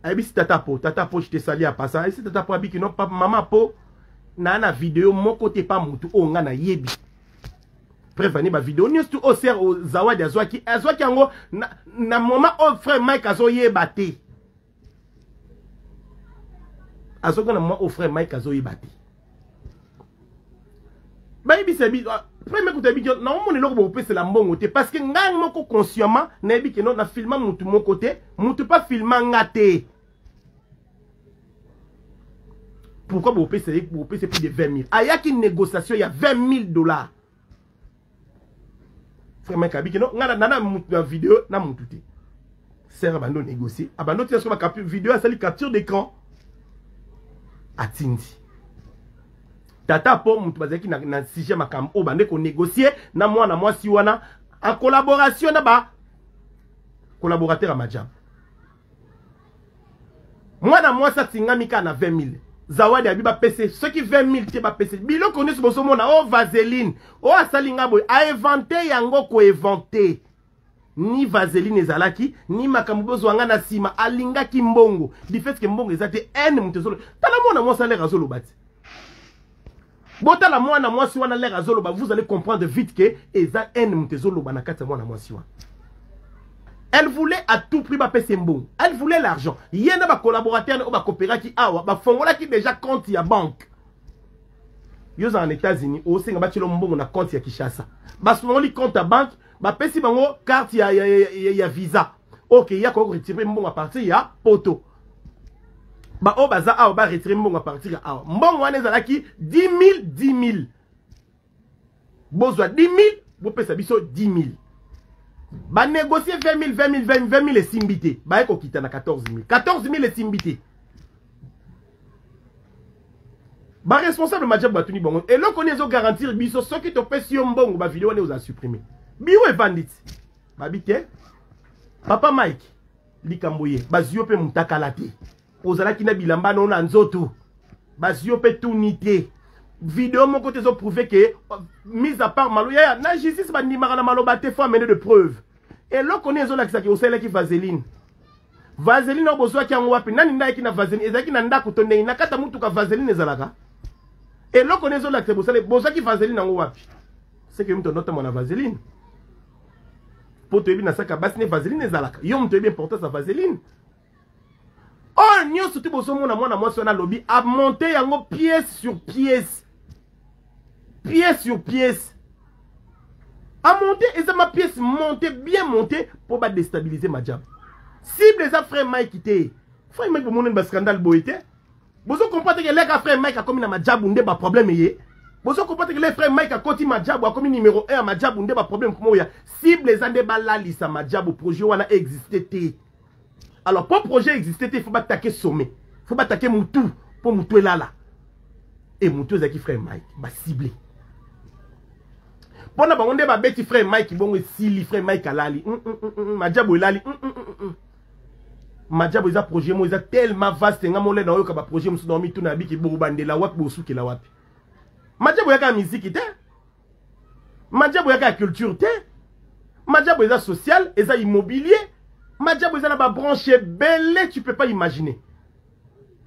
ayebisi tata po, tata po, je te salue. Apasa ayebisi tata po, abiki non, papa, mama po na video moko te pa motu oyo nga nayebi. Preuve ani bavideo nyonso tu oyo ser Zawadi azwaki yango na moment oyo frère Mike azoyeba te. Azwaki na moment oyo frère Mike azoyeba te. Bayebisa bi frère Mike otayebi ke naomona eloko bokopesela mbongo te, parce que ngai moko consciemment nayebi ke non, na filma mutu moko te, mutu pa filma nga te. Pourquoi bopesa ye, bopesa plus de 20 000? Ayaki négociation ya 20 000 $. Frère Mike abiki no, ngai nana mutu na video na mutu te. Sœur abandi onégocier, abandi otia soki ba video, asali capture d'écran, atindi tata mpo moto bazalaki na sujet makambo oyo bande konégocier na mwana mwasi wana en collaboration na ba collaborateur ya Majabu. Mwana mwasi atingami kaka na 20 000. Zawadi abi bapese soki 20 000 te, bapese biloko nyonso bozomona o vaseline oyo asali nga boye, ainvente yango, koinvente ni vaseline ezalaki ni makambo bozwa nga na nsima. Alingaki mbongo. Du fait que mbongo eza te, ene moto ezolo. Tala mwana mwasi alere azoloba ti. Botala mwana mwasi wana lere azoloba, vous allez comprendre vite que eza ene moto ezoloba na kati ya mwana mwasi wana. Elle voulait à tout prix bapesa mbongo, elle voulait l'argent. Ye na bacollaborateur oyo bakopéraki awa, bafongolaki déjà compte ya banque. Yo ozala na États-Unis, osenga batiela mbongo na compte ya Kinshasa. Bafongoli compte ya banque, bapesi bango carte ya visa. Ok, ya koki retirer mbongo à partir ya poto. Baoyo baza awa baretire mbongo à partir ya awa. Mbongo wana ezalaki 10 000, 10 000. Bozwa 10 000, bopesa biso 10 000. Banégocie 20 000, 20 000, 20 000, esimbi te. Baye kokita na 14 000, 14 000 esimbi te. Baresponsable Majabu batuni bango: eloko nini ezogarantir biso soki topesi yo mbongo, bavideo wana ozala supprime? Biro evandi ti, babi te. Papa Mike, likambo ye bazwi yo mpe mutakala te, ozalaki na bilamba no na nzoto, bazwi yo mpe tuni te. Video moko te ezoprouve que, mise à part malo yaya na justice, bandimaka na maloba te, faut amener de preuve. Eloko nini ezolakisaki osalelaki vaseline? Vaseline oyo bozwaki yango wapi? Nani nde ayaki na vaseline? Ezalaki na ndako to ndenge na kati ya mutuka? Vaseline ezalaka eloko nini ezolakisa bosale bozwaki vaseline yango wapi? Seke yo moto onotamwa na vaseline, mpo toyebi na saka basi ne vaseline ezalaka. Yo moto oyebi importance ya vaseline. Oyo nyonso ti bozomona mwana mwasi wana alobi, amonte yango pièce sur pièce, pièce sur pièce, amonte. Eza ma pièce monte, bien monte, mpo badéstabiliser Majabu. Cible eza frère Mike te. Frère Mike, bomonani bascandale boye te. Bozo comprendre que leka frère Mike akomi na Majabu nde baproblème ye. Bozo comprendre que le frère Mike akoti Majabu, akomi numéro 1 ya Majabu, nde baproblème komoya. Cible eza nde balalisa Majabu, projet wana existe te. Alors, mpo projet existe te, il faut baattaquer sommet, faut baattaquer mutu, mpo mutu elala. E mutu ezalaki frère Mike. Bacible mpo na bango nde babeti frère Mike bongo, esili. Frère Mike alali, Majabu elali. Majabu eza projet mo eza tellement vaste. Nga mole na oyoka baprojet mosusu na mituna ya biki, bobandela wapi, bosukela wapi? Majabu eyaka ya miziki te, Majabu eyaka ya culture te. Majabu eza social, eza immobilier. Majabu eza na babranche ebele, tu peux pas imaginer.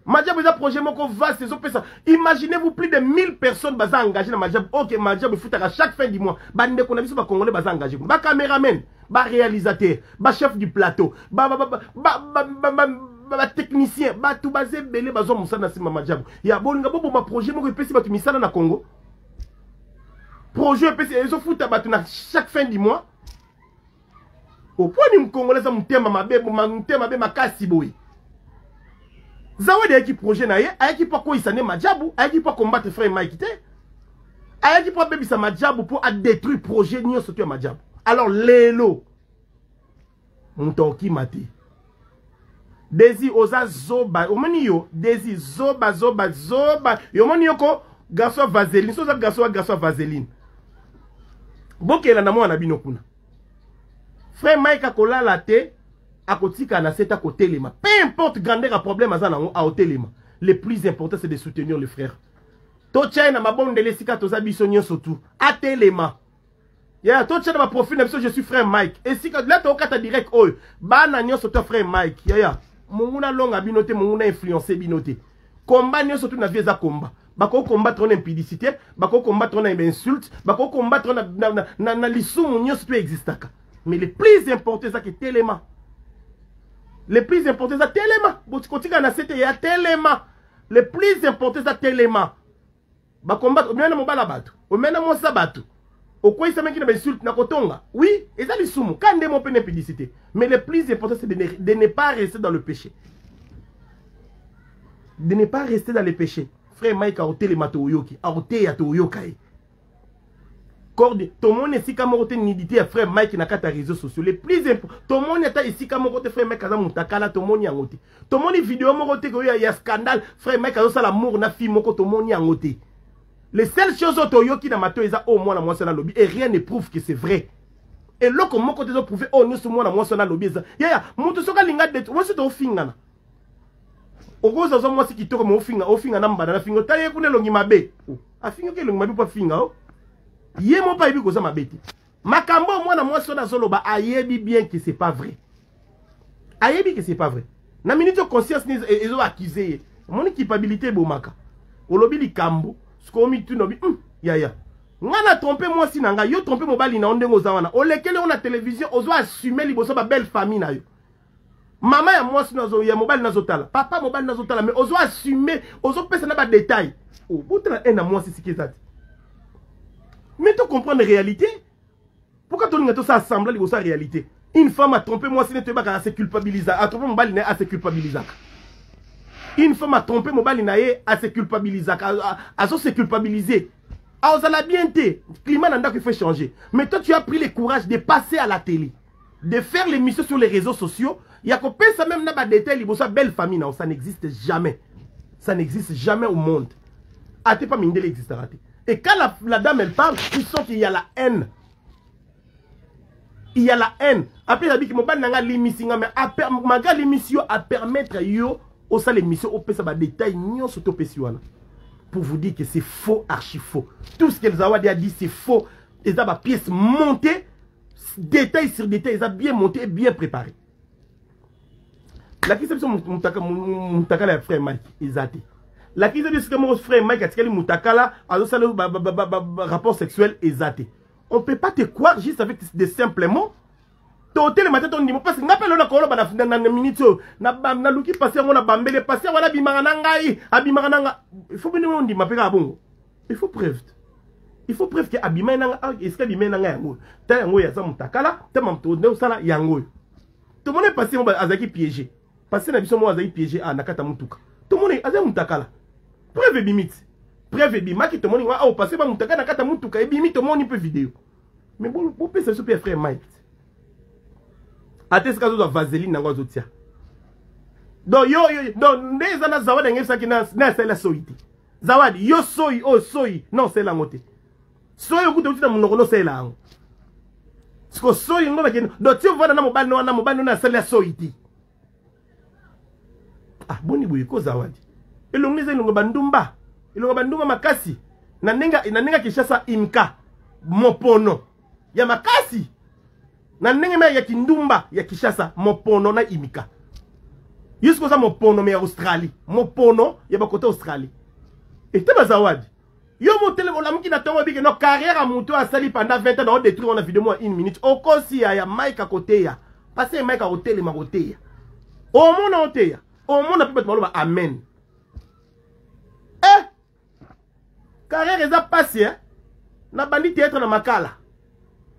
Majabu eza projet moko vaste, ezopesa. Imaginez-vous, plus de 1000 personnes baza engagé na Majabu. Ok, Majabu efutaka chaque fin du mois. Bandeko na biso bacongolais baza engagé kuna, bacaméraman, baréalisateur, bachef du plateau, batechnicien, bato baza ebele, bazwa mosala na nsima Majabu. Ya bolinga boboma projet moko epesi bato misala na Congo, projet epesi, ezofuta bato na chaque fin du mois. Oponi mokongolais eza motema mabe, motema mabe makasi boye. Zawadi ayaki projet na ye, ayaki mpo akweyisa nde Majabu, ayaki mpo acombattre frère Mike te, ayaki mpo abebisa Majabu, mpo adétruire projet nyonso to ya Majabu. Alors lelo moto akokima te. Desi, oza zoba. Omoni yo Desi, zoba, zoba, zoba. Yo omoni yo ko garçon ya vaseline. So oza garçon ya garçon ya vaseline, bokela na mwana na bino kuna. Frère Mike akolala te, akotika na se te, akotelema. Peu importe grandeur ya problème aza nango, aotelema. Le plus important, c'est de soutenir le frère. Totya ye na mabondeli esika toza biso nyonso tu, atelema. Ya totya na baprofil na biso, je suis frère Mike. Esika la tokata direct oyo, bana nyonso to frère Mike. Yaya, monguna alonga bino te, monguna influence bino te. Combat nyonso tu na vie eza combat. Bako combattre na impudicité, bako combattre na insulte, bako combattre na lisumu nyonso to existaka. Mais le plus important ezaki telema. Le plus important eza telema, kotika na se te ya telema. Le plus important eza telema. Bacombattre omena mobala bato, omena mwasa bato, okweyisamaki na bainsulte na kotonga. Oui, eza lisumu ka nde mo mpe na impudicité, mais le plus important, c'est de ne pas rester dans le péché, de ne pas rester dans le péché. Frère Mike akotelema, toyoki akoteya, toyoka ye. Corps de tomoni esika moko te nudité ya frère Mike na kati ya réseaux sociaux. Le plus important, tomoni ata esika moko te frère Mike aza mutakala, tomoni yango te. Tomoni vidéo moko te koyo ya scandale, frère Mike azosala amour na fille moko, tomoni yango te. Les seules choses oyo toyoki na mato eza oyo mwana mwasi wana alobi et rien ne prouve que c'est vrai. Eloko moko te ezoprouve oyo nyonso mwana mwasi wana alobi eza yaya. Moto soki alinga det mwasi toofingana, okoza ozwa mwasi kitoko me ofinga, ofinga na mbanda na finga, otali ye kuna elongi mabe, afingaki elongi mabe mpo afinga o ye moko ayebi koza mabe te. Makambo oyo mwana mwasi wana azoloba, ayebi bien que c'est pas vrai, ayebi que c'est pas vrai. Na minute oyo conscience ni ezo accuse ye. Omoni culpabilité ebomaka. Olobi likambo, sikoyo omituna, obi yaya, nga na trompe mwasi na ngai, yo trompe mobali na yo. Ndenge oza wana, olekeli yango na télévision, ozo assume liboso ba belle famille na yo, mama ya mwasi nazo, ya mobali nazotala, papa mobali nazotala, mais ozo assume, ozopesa na badétail. Botala e na mwasi siki eza te. Mais to comprendre réalité. Pourquoi tolinga tosala semblant liboso ya réalité? Une femme a trompé mwasi ne, toyebaka ase culpabilisa. A trompé mobali na ye, ase culpabilisaka. Une femme a trompé mobali na ye, ase culpabilisaka, azo se culpabiliser, azala bien te. Climat na ndako il faut changer. Mais toi, tu as pris le courage de passer à la télé, de faire l'émission sur les réseaux sociaux, ya kopesa même na badétail liboso ya belle famille na. Ça n'existe jamais, ça n'existe jamais au monde. Ate pas mindele existera te. Et quand la dame, elle parle, tu sens qu'il y a la haine, il y a la haine. Après abiki mobali na nga limisi nga, mais malgré limisi yo, a permettre yo osala émission, opesa badétail nyonso topesi wana, pour vous dire que c'est faux, archi faux. Tout ce qu'elle a dit, c'est faux. Eza bapièce montée, détail sur détail, eza bien monté et bien préparé. Lakisa biso mutakala ya frère Mike eza te. Lakisa biso esika moko frère Mike atikali mutakala, azosala rapport sexuel, eza te. On peut pas te croire juste avec des simples mots. Totelema te, tondima, parce nga mpe lelo nakoloba na minute oyo, naluki pasi yango na bambele, pasi yango wana abimaka na ngai, abimaka na nga. Il faut bino ondima mpe kaka bongo. Il faut preuve, il faut preuve ke abimai na nga. Esika abimai na ngai, yango ta yango oyo aza mutakala te, mamoto nde osala yango oyo. Tomoni pasi yango azalaki piégé, pasi na biso moko azalaki piégé a na kati ya mutuka, tomoni azali mutakala. Preuve ebimi ti, preuve ebimaki, tomoni ngo awa pasi bamutakala na kati ya mutuka ebimi, tomoni mpe video. Mais bopesa biso mpe ya frère Mike ate esika azozwa vaseline nango azotia. Donc yo, yo donc nde eza na Zawadi angebisaki na asalela soyi te. Zawadi, yo soyi oyo, soyi na osala yango te. Soyi okuta uti na monoko, na osalela yango siko soyi ngo bakende. Donc ti ovanda na mobali wana, mobali wana asalela soyi te. Ah, boni boye ko Zawadi? Elongi eza elongo bandumba, elongo bandumba makasi na ndenge Kinshasa imka mopono ya makasi, na ndenge me ya kindumba ya Kinshasa, mopono na imika. Yo soki oza mopono me ya Australie, mopono ya bakota Australie ete bazawadi. Yo motelema, olamuki na ntongo, obike no carrière ya moto asali pendant 20 ans na odétruire wana video mwa une minute. Okosi ya Mike akoteya parce Mike akotelema koteya, omona oteya, omona mpe bato baloba amen. Eh, carrière eza pasi, eh? Nabandi théâtre na Makala,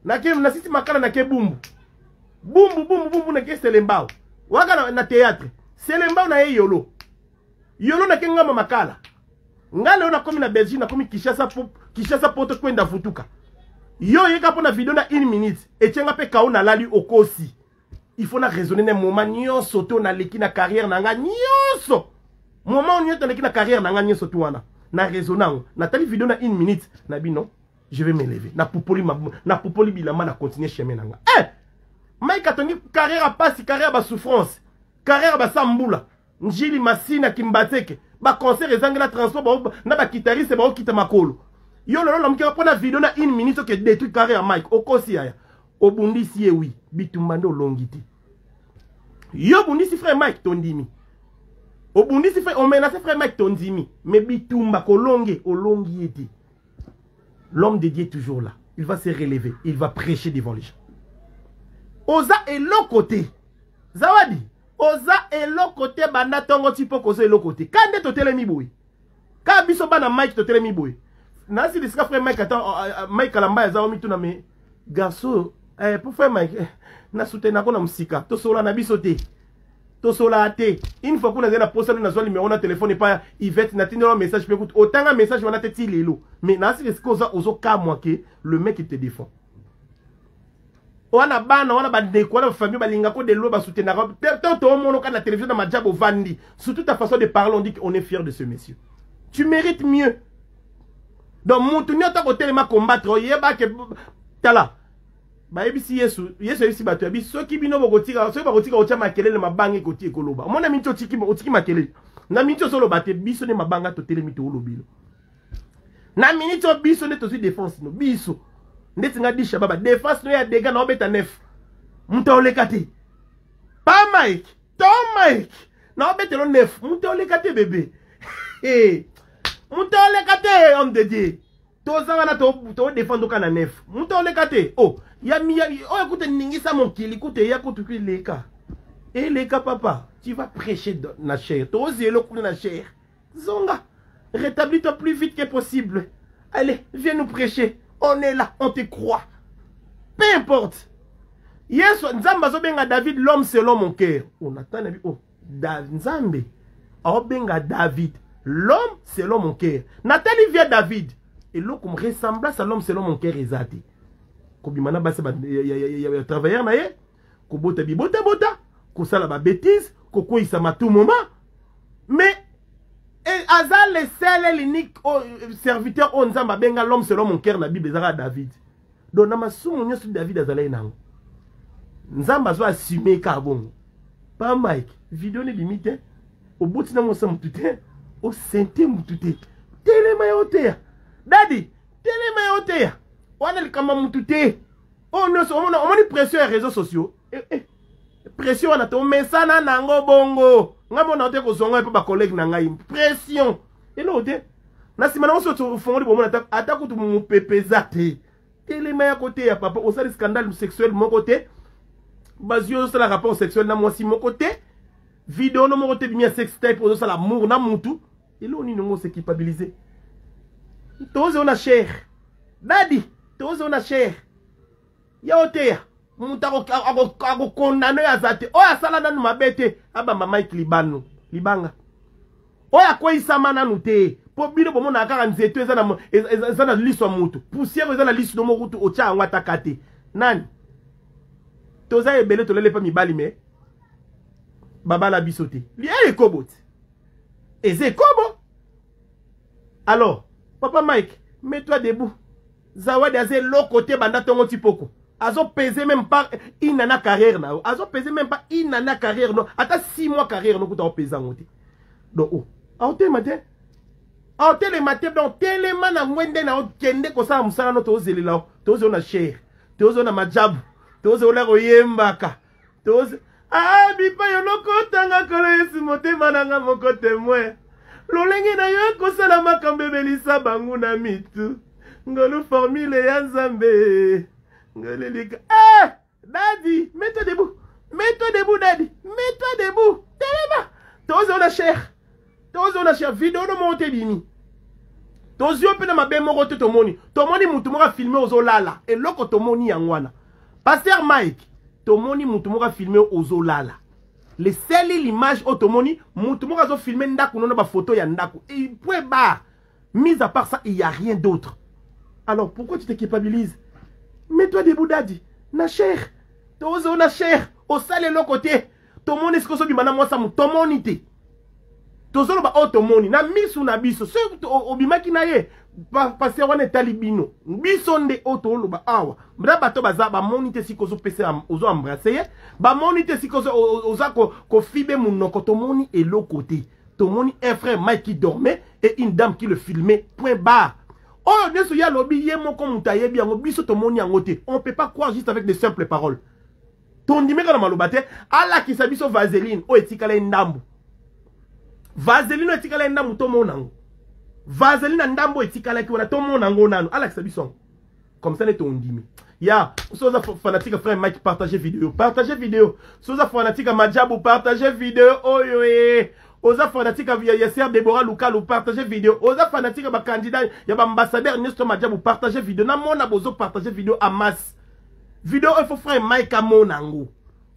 nake nasisi Makala, nake Bumbu, Bumbu, Bumbu, Bumbu, nake Selembao waka na théâtre Selembao na ye Yolo, Yolo, nake Ngamba, Makala. Nga lelo nakomi na Belgique, nakomi Kinshasa, po Kinshasa poto kwenda vutuka. Yo oyeka mpo na video na une minute etienga mpe kao nalali. Okosi. Il faut na raisonner na moment nyonso to naleki na carrière na nga nyonso, moment nyonso naleki na carrière na nga nyonso to wana na raisonne yango. Natali video na une minute na bino, je vais me lever, napupoli, napupoli bilamba, na continuer chemin na nga. Eh, Mike atongi carrière ya pasi, carrière ya basouffrance, carrière ya basambula Njili, Masina, Kimbanseke, baconcert ezangela transport na baguitariste baokita makolo. Yo lelo lamukaka mpo na video na une minute oke détruit carrière ya Mike. Okosi yaya. Obundisi ye, wi, bitumba nde olongi te. Yo obundisi frère Mike, tondimi. Obundisi frère, omenace frère Mike, tondimi. Mais bitumba kolonge, olongi ye te. L'homme de Dieu est toujours là, il va se relever, il va prêcher devant les gens. Oza eloko te, Zawadi, oza eloko te. Banda ntongo ti mpo koza eloko te. Ka nde totelemi boye, ka biso bana Mike totelemi boye, nasi lisika frère Mike ata Mike Kalamba aza omituna. Mais garçon, eh, po frère Mike, eh, nasoutenako na mosika, tosola na biso te. Tosolaka te. Une fois kuna nazali na posa nde nazwa numero na telefone epai ya Yvette, natindela message mpe kutu otanga message wana te ti lelo. Mais naasika esika oza ozokamwa ke le mec te défend. Wana bana wana bandeko wana famille balinga ko de loin basoutenaka to tomonoka na télévision na majabo ovandi. Surtout ta façon de parler, on dit qu'on est fier de ce monsieur. Tu mérites mieux. Donc mutu nyonso akotelema combattre oyeba ke tala bayebisi Yesu, Yesu ayebisi bato ya biso soki bino bokotika, soki bakotika kotia makelele mabanga ekoti ekoloba. Omona minti otiki, otiki makelele na minti ozoloba te, biso nde mabanga totelemi toolobilo na miniti oyo biso nde tozwi défense no biso ndeti nga disha baba défense no ya dega na obeta nef moto aoleka te pa Mike to Mike na obetelo nef moto aoleka te bebe moto aoleka te homme de Dieu. Toza wana todefendre oka na nef moto aoleka te. Oh ya oyo kuta ningisa mokili kuta eya kutu eleka eleka papa, tu vas prêcher na chair, tozela kuna na chair. Zonga, rétablis-toi plus vite que possible. Allez, viens nous prêcher. On est là, on te croit. Peu importe. Yesu Nzambe azobenga David l'homme selon mon cœur. Oh Nathan abi oh Nzambe aobenga David l'homme selon mon cœur. Nathan vient David. Eloko ressemblance à l'homme selon mon cœur eza te. Kobima na basi ya travailleur na ye, kobota bibota bota, kosala ba bêtises, kokweyisa tout moment. Mais aza le seul et l'unique serviteur oyo Nzambe abenga l'homme selon mon cœur na Bible ezaka David. Donc na masumu nyonso David azalaki nango, Nzambe azo assumer kaka bongo. Pa Mike, video ne bimi te, oboti na mosa mutu te, osente mutu te, telema yo teya dadi, telema yo teya wana likambo mutu te. Oyo nyonso omoni pression ya réseaux sociaux, pression wana tomesana nango bongo. Ngai mona te kozonga mpe bacollègue na ngai pression eloko te na nsima nango. Soki ofongoli bomona ata kutu mopepe eza te. Telema ya koteya papa, osali scandale sexuel moko te, bazwi ozosala rapport sexuel na mwasi moko te, video no moko te bimi ya sex type ozosala amour na mutu. Eloko nini ngo ose culpabiliser? Tozo na chair dadi, tozo na chair ya oteya moto akokondane oyo aza te, oyo asala nanu mabe te, abamba Mike libano libanga oyo akweyisama nanu te. Mpo bino bomonaka kaka nzete eza na liso ya motu, poussière eza na liso no moko kutu otya yango ataka te. Nani toza ebele tolele mpe mibali me babala biso te, lia ekobo te, eza ekobo. Alors papa Mike, mets-toi debout. Zawadi aza eloko te banda ntongo ti poko, azopese même pas une année carrière na yo, azopese même pas une année carrière no, ata 6 mois carrière no kuta opesa yango te. Donc oh aotelema te, aotelema te. Donc telema na ngwende na okende kosala mosala no. Tozelela, tozela na chair, tozela na majabu, tozela koyembaka, toze ah bipai olokotanga kolo Yesu, motema nanga moko témoin lolenge na yo ekosala makambo ebelisa bangu na mitu. Ngolu formule ya Nzambe ngolelika. Eh dadi, mets-toi debout, mets-toi debout dadi, mets-toi debout, telema. Tozona chair, tozona chair. Video no moko te ebimi, tozwi yo mpe na mabe moko te. Tomoni, tomoni mutu moko afilme ozolala. Eloko tomoni yango wana, pasteur Mike, tomoni mutu moko afilme ozolala. Le seul l'image oyo tomoni, mutu moko azofilme ndako nono, bafoto ya ndako et point barre. Mis à part ça, il y a rien d'autre. Alors pourquoi tu te culpabilises? Mets-toi debout dadi, na chair, tozo na chair. Osala eloko te, tomoni esika ozobima na mwasi mu, tomoni te. Tozoloba oyo tomoni na misu na biso. Soki obimaki na ye, pasteur, wana etali bino. Biso nde oyo toloba awa na bato baza bamoni te sika ozopesa, ozoembrasser ye, bamoni te sika oza kofibe monoko. Tomoni eloko te. Tomoni un frère Mike qui dormait et une dame qui le filmait, point barre. Oyo nyonso ye alobi, ye moko moto ayebi yango. Biso tomoni yango te. On peut pas croire juste avec des simples paroles. Tondimeka na maloba te. Alakisa biso vaseline oyo etikala ye ndambu, vaseline oyo etikala ye ndambu, tomona yango. Vaseline na ndambu oyo etikalaki wana, tomona yango nanu, alakisa biso yango, comme ça nde tondimi ya. So oza fanatique frère Mike, partage vidéo, partage vidéo. So oza fanatique ya majabu, partage vidéo oyo. E oza fanatique ya sœur Deborah Lukalu, partage vidéo. Oza fanatique ya bacandidat ya baambassadeur nyonso to majabu, partage vidéo. Namona bozo partage vidéo en masse. Vidéo oyo faut frère Mike amona yango.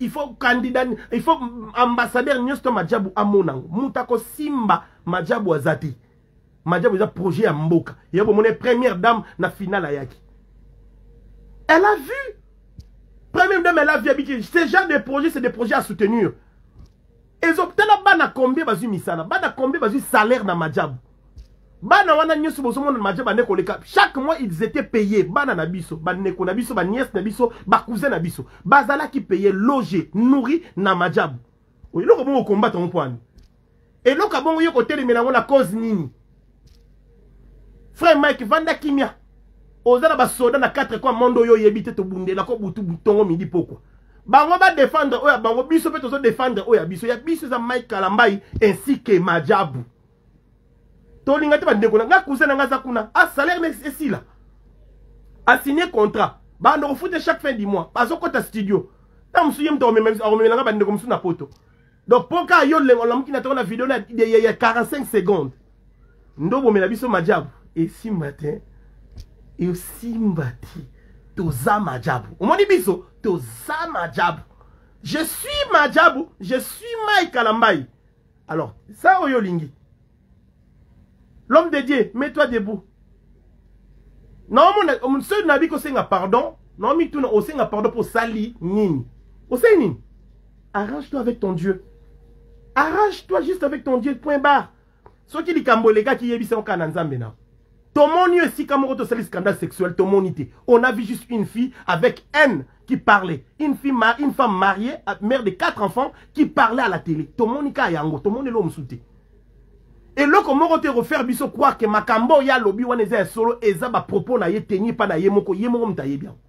Il faut candidat, il faut ambassadeur nyonso to Majabu amona yango. Moto akosimba Majabu aza te. Majabu eza projet ya mboka. Ya bomone première dame na finale ayaki. Elle a vu. Première dame, elle a vu abiki. Ce genre de projet, c'est des projets à soutenir. Ezotala bana combien bazwi misala, bana combien bazwi salaire na Majabu. Bana wana nyonso bozomona na Majabu bande koleka. Chaque mois, ils étaient payés. Bana na biso, bandeko na biso, banièce na biso, bacousin na biso. Bazalaki payé, logé, nourri na Majabu. Eloko bongo combattre ngo poani. Eloko bongo yo kotelemela yango na cause nini? Frère Mike, vanda kimia. Oza na basoda na 4 coins monde oyo oyebi te, tobundela ko butu tongo midi pokwa. Bango ba défendre oyo ya bango, biso mpe tozo défendre oyo ya biso. Ya biso eza Mike Kalambai ainsi que Majabu. Tolinga te bandeko na nga, cousin na nga aza kuna, a salaire na esila, asigné contrat, bando kofuta chaque fin du mois, bazokɔta studio. Ntango mosusu ye moto akomemela nga bandeko mosusu na Poto. Donc mpo kaka yo olamuki na ntongo na video na ya 45 secondes ndo bomela biso Majabu, esimba te, esimba te. Toza Majabu, omoni biso toza Majabu. Je suis Majabu, je suis Mike Kalambai. Alors ça oyo olingi, l'homme de Dieu, mets-toi debout. Naomona soki nabi kosenga pardon, naomituna osenga pardon mpo osali nini? Osali nini? Arrange-toi avec ton Dieu, arrange-toi juste avec ton Dieu, point barre. Soki likambo elekaki, yebisa kaka na Nzambe. Na tomoni yo esika moko tosali scandale sexuel, tomoni te. On a vu juste une fille avec haine qui parlait, une fille, une femme mariée, mère de quatre enfants, qui parlait à la télé. Tomoni ka yango, tomoni elo mosusu te. Eloko moko te refaire biso croire que makambo oyo alobi wana eza ya solo. Eza bapropos na ye teni epa na ye moko, ye moko moto ayebi yango.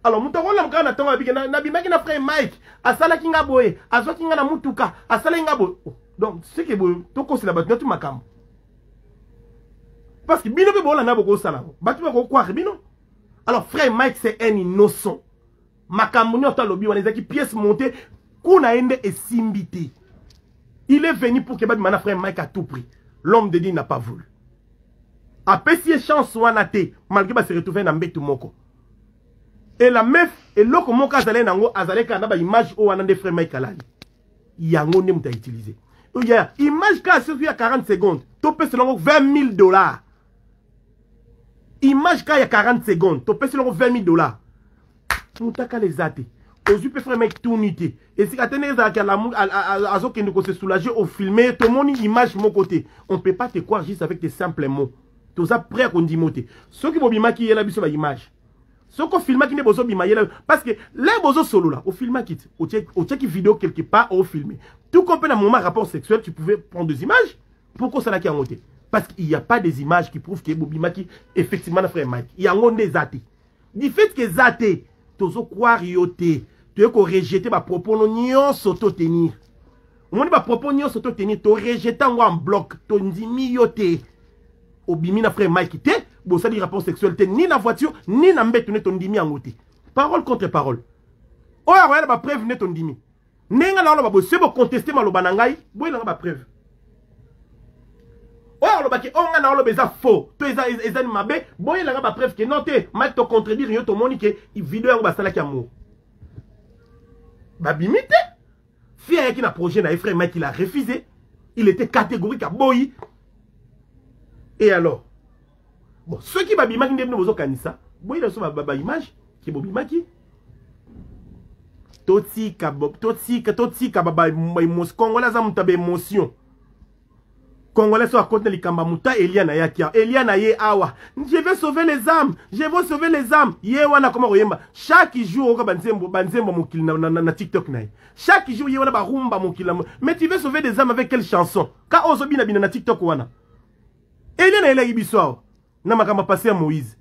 Alors moto akolama kaka na ntongo abike nabimaki na frère Mike, asalaki nga boye, azwaki nga na mutuka, asalaki nga boye. Oh, donc seke boye tokosela bato nyonso makambo, parce que bino mpe bolanda, bokosala yango, bato bakocroire bino. Alors frère Mike, c'est un innocent. Makambo nyonso alobi wana ezalaki pièce montée. Kuna ye nde esimbi te. Il est venu pour que babima na frère Mike à tout prix. L'homme de Dieu n'a pas voulu, apesi ye chance wana te, malgré base retrouve na mbetu moko. Et la meuf, eloko moko azalaki nango, azalaki kaka na baimage oyo wana nde frère Mike alali yango, nde moto autiliser ya image kaka soki ya 40 secondes, topesela yango 20 000 $. Image kaka ya 40 secondes, topesela yango 20 000 $. Moto akala eza te. Ozwi mpe frère Mike tuni te esika te ndenge ezalaki azokende kose soulager, ofilme, tomoni image moko te. On peut pas te croire juste avec des simples mots. Toza prêt kondimo te. Soki bobimaki, yela biso baimage. Soki ofilmaki nde bozobima, yela, parce que là bozosolola, ofilmaki te, otiaki vidéo quelque part, ofilme tout comme mpe na moment rapport sexuel, tu pouvais prendre des images. Pourquoi osalaki yango te? Parce qu'il y a pas des images qui prouvent que bobimaki effectivement na frère Mike. Yango nde eza te. Du fait que eza te, tozocroire yo te. Toye korejeter bapropos no nyonso totenir. Omoni, bapropos nyonso totenir, torejeter yango en bloc. Tondimi yo te. Obimi na frère Mike te, bosali rapport sexuel te, ni na voiture ni na mbeto. Nde tondimi yango te. Parole contre parole, oyo akoya na bapreuve nde tondimi. Ndenge na oloba boye, soki bocontester maloba na ngai, boyelanga bapreuve. Oyo alobaki oyo ngai na oloba eza faux to eza mabe, boyelanga bapreuve ke non te, Mike, tocontredire yo, tomoni ke video yango basalaki amour, babimi te. Fille ayaki na projet na ye, frère Mike, il a refusé, il était catégorique, aboyi. Et alors bon, soki babimaki nde bino bozokanisa, boyela biso baimage ke bobimaki. Totika, totika, totika baémotion. Congolais aza moto ya baémotion. Congolais so akoti na likambo ya moto, Elia na ye akia, Elia na ye awa, je vais sauver les âmes, je vais sauver les âmes. Ye wana akoma koyemba chaque jour, oyoka banzembo, banzembo mokili na TikTok na ye chaque jour. Ye wana barumba mokili. Mais tu veux sauver des âmes avec quelle chanson ka oyo ozobina bina na TikTok wana? Elia na elaki biso awa na makambo ya passé ya Moïse.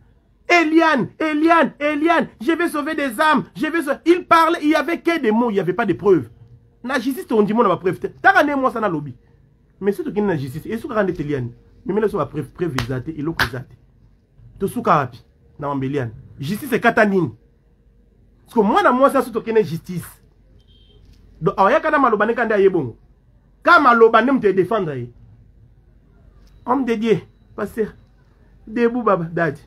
Eliane, Eliane, Eliane, je vais sauver des âmes, je vais sauver. Il parlait, il y avait que des mots, il n'y avait pas de preuves. Na justice, on dit, mon preuve. T'as un moi ça na lobby. Mais si tu na justice, et soki nde Eliane, mais là, so preuve, preuve eza te, eloko eza te. Tosuka wapi na mambo Eliane? Justice ekata nini? Parce que mwana mwasi aso tokende justice. Donc ayaka na maloba nde nde aye bongo. Ka maloba nde moto edéfendre ye. Homme de Dieu, pasteur, debout baba, dadi.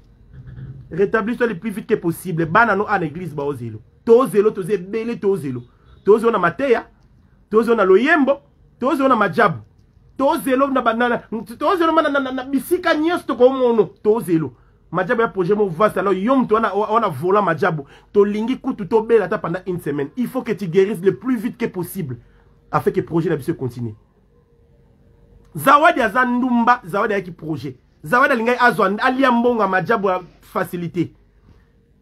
Rétablis-toi le plus vite que possible. Bana no en église ba ozelo. Tozelo, toze ebele, tozelo. Tozela na mateya, tozela na loyembo, tozela na majabu, tozelo na banana, tozelo na bisika nyonso tokomono, tozelo. Majabu ya projet moko vaste. Alors yo moto wana wana volant majabu, tolingi kutu tobela ata pendant une semaine. Il faut que tu guérisses le plus vite que possible afin que projet na biso continue. Zawadi aza ndumba, Zawadi ayaki projet. Zawadi alingaki azwa alia mbongo ya majabu ya facilité.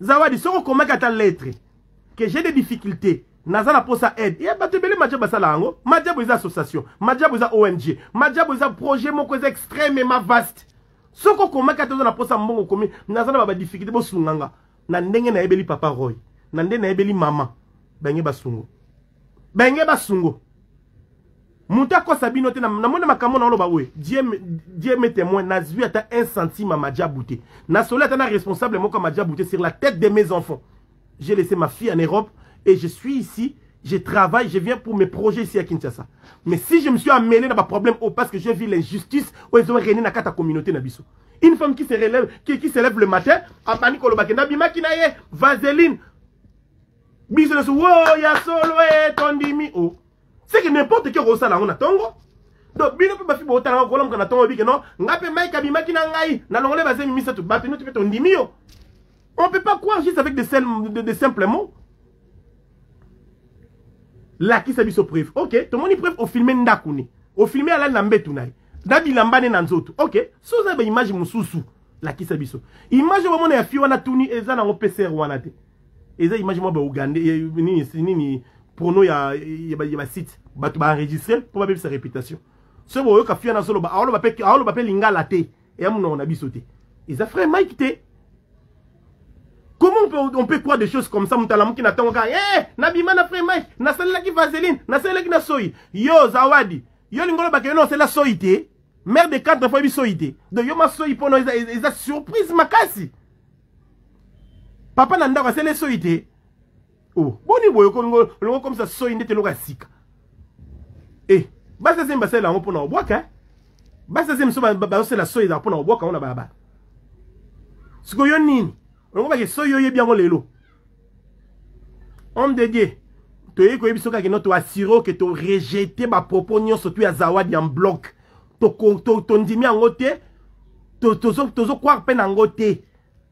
Zawadi, soki okomaki ata lettre que j'ai des difficultés, naza na posa aide ya bato ebele, majabu asala yango. Majabu eza association, majabu eza ONG, majabu eza projet moko eza extrêmement vaste. Soki okomaki ata oza na posa mbongo, okomi naza na badifficulté, bosunganga na ndenge nayebeli papa Roy, na ndenge nayebeli mama benge basungo, benge basungo. Moto akosa bino te. Namoni makambo na oloba oyo, Dieu me témoin, nazwi ata un centime ya majabu te, nasoli ata na responsable moko ya majabu te. Sur la tête de mes enfants, j'ai laissé ma fille en Europe et je suis ici, je travaille, je viens pour mes projets ici à Kinshasa. Mais si je me suis amené dans ma problème, oh, parce que j'ai vu l'injustice oyo ezo régner na kati ya communauté na biso. Une femme qui se relève, qui se lève le matin, abandi koloba ke nabimaki na ye, vaseline, biso nyonso wo ya solo etondimi o. C'est que n'importe qui okosala yango na ntongo. Donc bino mpe bafi botalanga, kolamuka na ntongo, obike non, nga mpe Mike abimaki na ngai, nalongole bazemi misato, bato nyonso mpe tondimi yo. On peut pas croire juste avec de simples mots. Lakisa biso preuve. Ok, tomoni preuve, ofilme ndako ne, ofilme alali na mbetu na ye na bilamba ne na nzoto. Ok, so oza baimage mosusu, lakisa biso image. Bomona ya fi wana tuni eza nango PCR wana te, eza image moko baugande nini nini, prono ya basite, bato baenregistre mpo babebisa réputation. Soki boyoka fi wana azoloba, aoloba mpe lingala te, eya monoko na biso te, eza frère Mike te. Comment on peut croire des choses comme ça? Moto alamuki na ntongo kaka, eh, nabima na frère Mike, nasalelaki vaseline, nasalelaki na soi. Yo Zawadi, yo lingo olobaka yo na osala soi te, mère de quatre fois, yebi soi te. Donc yo masoi mpono eza surprise makasi. Papa na ndako asali soi te. Oh, boni boye, olongo komisa soi ndete eloko ya sika. E basi azemi basalela yango mpona kobwaka. Basi azemi so bazosala soi, ezala mpona kobwaka yango na balabala. Sikoyo yo nini olongo bake soi, oyebi yango lelo. Homme de Dieu, toyebi koyebi soki akende, toassure ke torejeter bapropos nyonso tu ya Zawadi en bloc. Tondimi yango te, tozocroire mpe na yango te.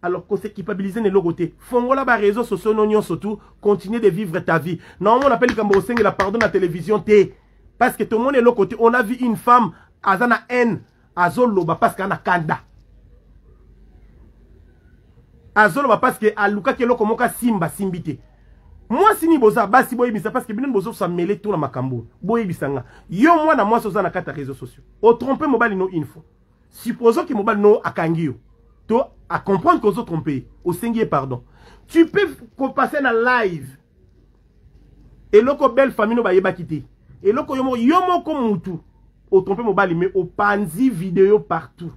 Alors kose culpabiliser na eloko te. Fongola baréseau sociaux no nyonso tu, continue de vivre ta vie. Naomona mpe likambo kosengela pardon na télévision te, parce que tomoni eloko te. On a vu une femme aza na haine, azoloba parce que ana kanda, azoloba parce que alukaki eloko moko asimba, asimbi te. Mwasi nini boza basi, boyebisa, parce que bino bozosamele to na makambo. Boyebisa nga, yo mwana mwasi oza na kati ya réseau sociaux, otrompe mobali no une fois, supposons que mobali no akangi yo to acomprendre kozotrompe ye, osengi ye pardon, tu peux kopasser na live eloko belle famille no bayebaki te, eloko yo moko, yo moko mutu otrompe mobali, mais opanzi video partout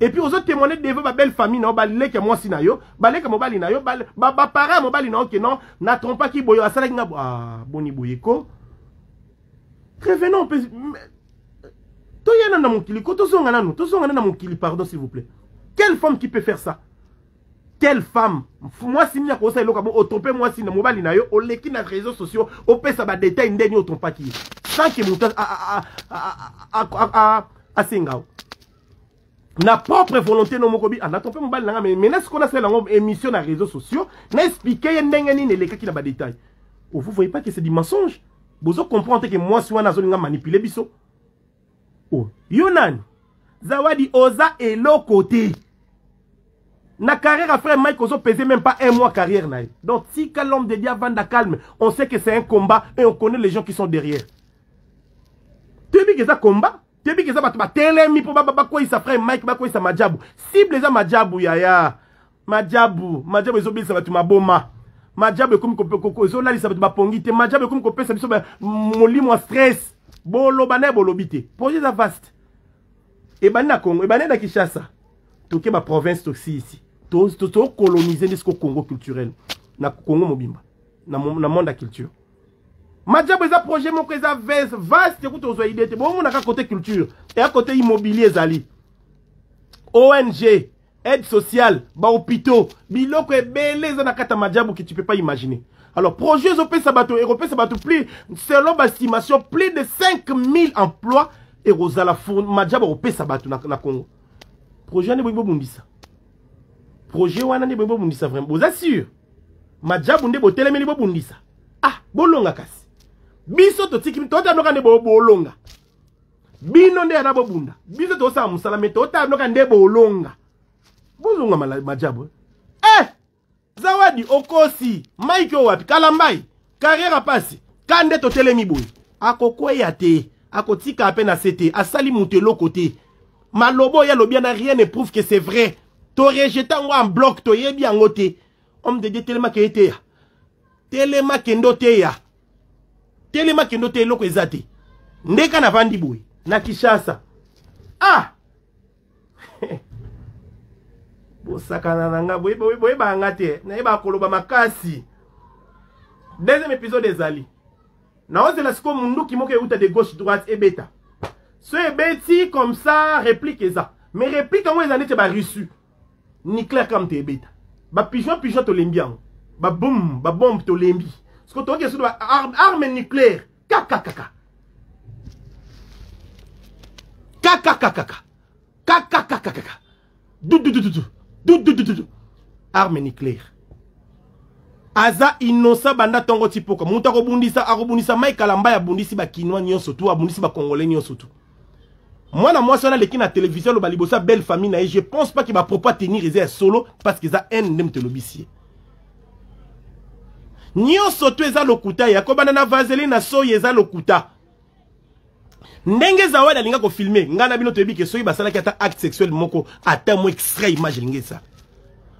et puis ozotémoigner devant babelle famille na yo, baleki ya mwasi na yo, baleki ya mobali na yo, baparent ya mobali na yo ke non, natrompaki boye, asalaki nga. Ah, boni boye ko? Revenons mpe toya nanu na mokili ko, tozonga nanu, tozonga nanu na mokili. Pardon, s'il vous plaît, quelle femme qui peut faire ça? Quelle femme, mwasi nini akosala eloko bo otrompe mwasi na mobali na yo, oleki na réseaux sociaux, opesa badetail ndeni otrompaki ye sans ke moto asenga o na propre volonté no moko bi anatrompe mobali na nga, mais maintenant sikoyo nasala yango émission na réseaux sociaux, na explique ye ndenge nini elekaki na badetail. Oh, vous voyez pas que c'est du mensonge? Bozo comprendre te ke mwasi wana azolinga manipuler biso. Oh, yo nani? Zawadi, oza eloko te na carrière ya frère Mike. Ozopese même pas un mois carrière na ye. Donc tika l'homme de Dieu avanda calme. On sait que c'est un combat et on connaît les gens qui sont derrière. Toyebi ke eza combat, toyebi ke eza bato batelemi mpo bakweyisa frère Mike, bakweyisa majabu. Cible eza majabu, yaya. Majabu, majabu ezobelisa bato maboma, majabu ekomi ezolalisa bato bapongi te, majabu ekomi kopesa biso molimo ya stress. Boloba na ye, bolobi te. Projet eza vaste, ebandi na Congo, ebandi na Kinshasa, toke baprovince, tosi isi tocolonize nde siko Congo culturel, na Congo mobimba, na monde ya culture. Majabu eza projet moko eza vaste, kuta ozwa idée te. Bomonaka côté culture, eya côté immobilier, ezali ONG, aide sociale, bahôpitaux, biloko ebele eza na kati ya majabu que tu peux pas imaginer. Alors projet ezopesa bato, ekopesa bato plus, selon baestimation, plus de 5000 emplois ekozala maja bakopesa bato na Congo. Projet wana boyi bobundisa, projet wana nde boyi bobundisa. Vraiment, boza sûr majabu nde botelemeli bobundisa? Ah, bolonga kasi biso totiki totanoka nde bolonga. Bino nde yana bobunda, biso tosala mosala, me totanoka nde bolonga. Bozonga majabu. Eh, Zawadi okosi Mike oyo wapi Kalambai carrière apasi ka nde totelemi boye. Akokweya te, akotika mpe na se te, asali moto eloko te. Maloba oyo alobi wana, rien ne prouve que c'est vrai. Torejeter yango en bloc, toyebi yango te. Homme de Dieu, telemaka ye teya, telema kende oteya, telema kende oteya. Eloko eza te. Ndeka navandi boye na Kinshasa. Ah, bosakana na nga, boyebaka nga te, nayebaka koloba makasi. Deuxième épisode ezali naozela sikoyo munduki moko euta de gauche droite ebeta. So ebeti comme ça, réplique eza, mais réplique yango eza neti bareçu nucléaire kam te ebeta. Bapigeon pigeon tolembi yango, babom babombe tolembi. Siko toyoki soki arme nucléaire kaka kaka kaka kaka kaka kaka kaka dududududu dududududu, arme nucléaire. Aza innocent banda ntongo ti poka. Moto akobundisa, akobundisa Mike Kalamba, abundisi bakinois nyonso tu, abundisi bacongolais nyonso tu. Mwana mwasi wana aleki na télévision, aloba liboso ya belle famille na ye. Je pense pas ke bapropos atenir eza ya solo, parce que eza haine nde moto elobisi ye. Nyonso to eza lokuta ya kobanda na vaseline na soyi, eza lokuta. Ndenge Zawadi alinga kofilmer ngai na bino, toyebi ke soki basalaki ata acte sexuel moko, ata mo extrait image elingi esala.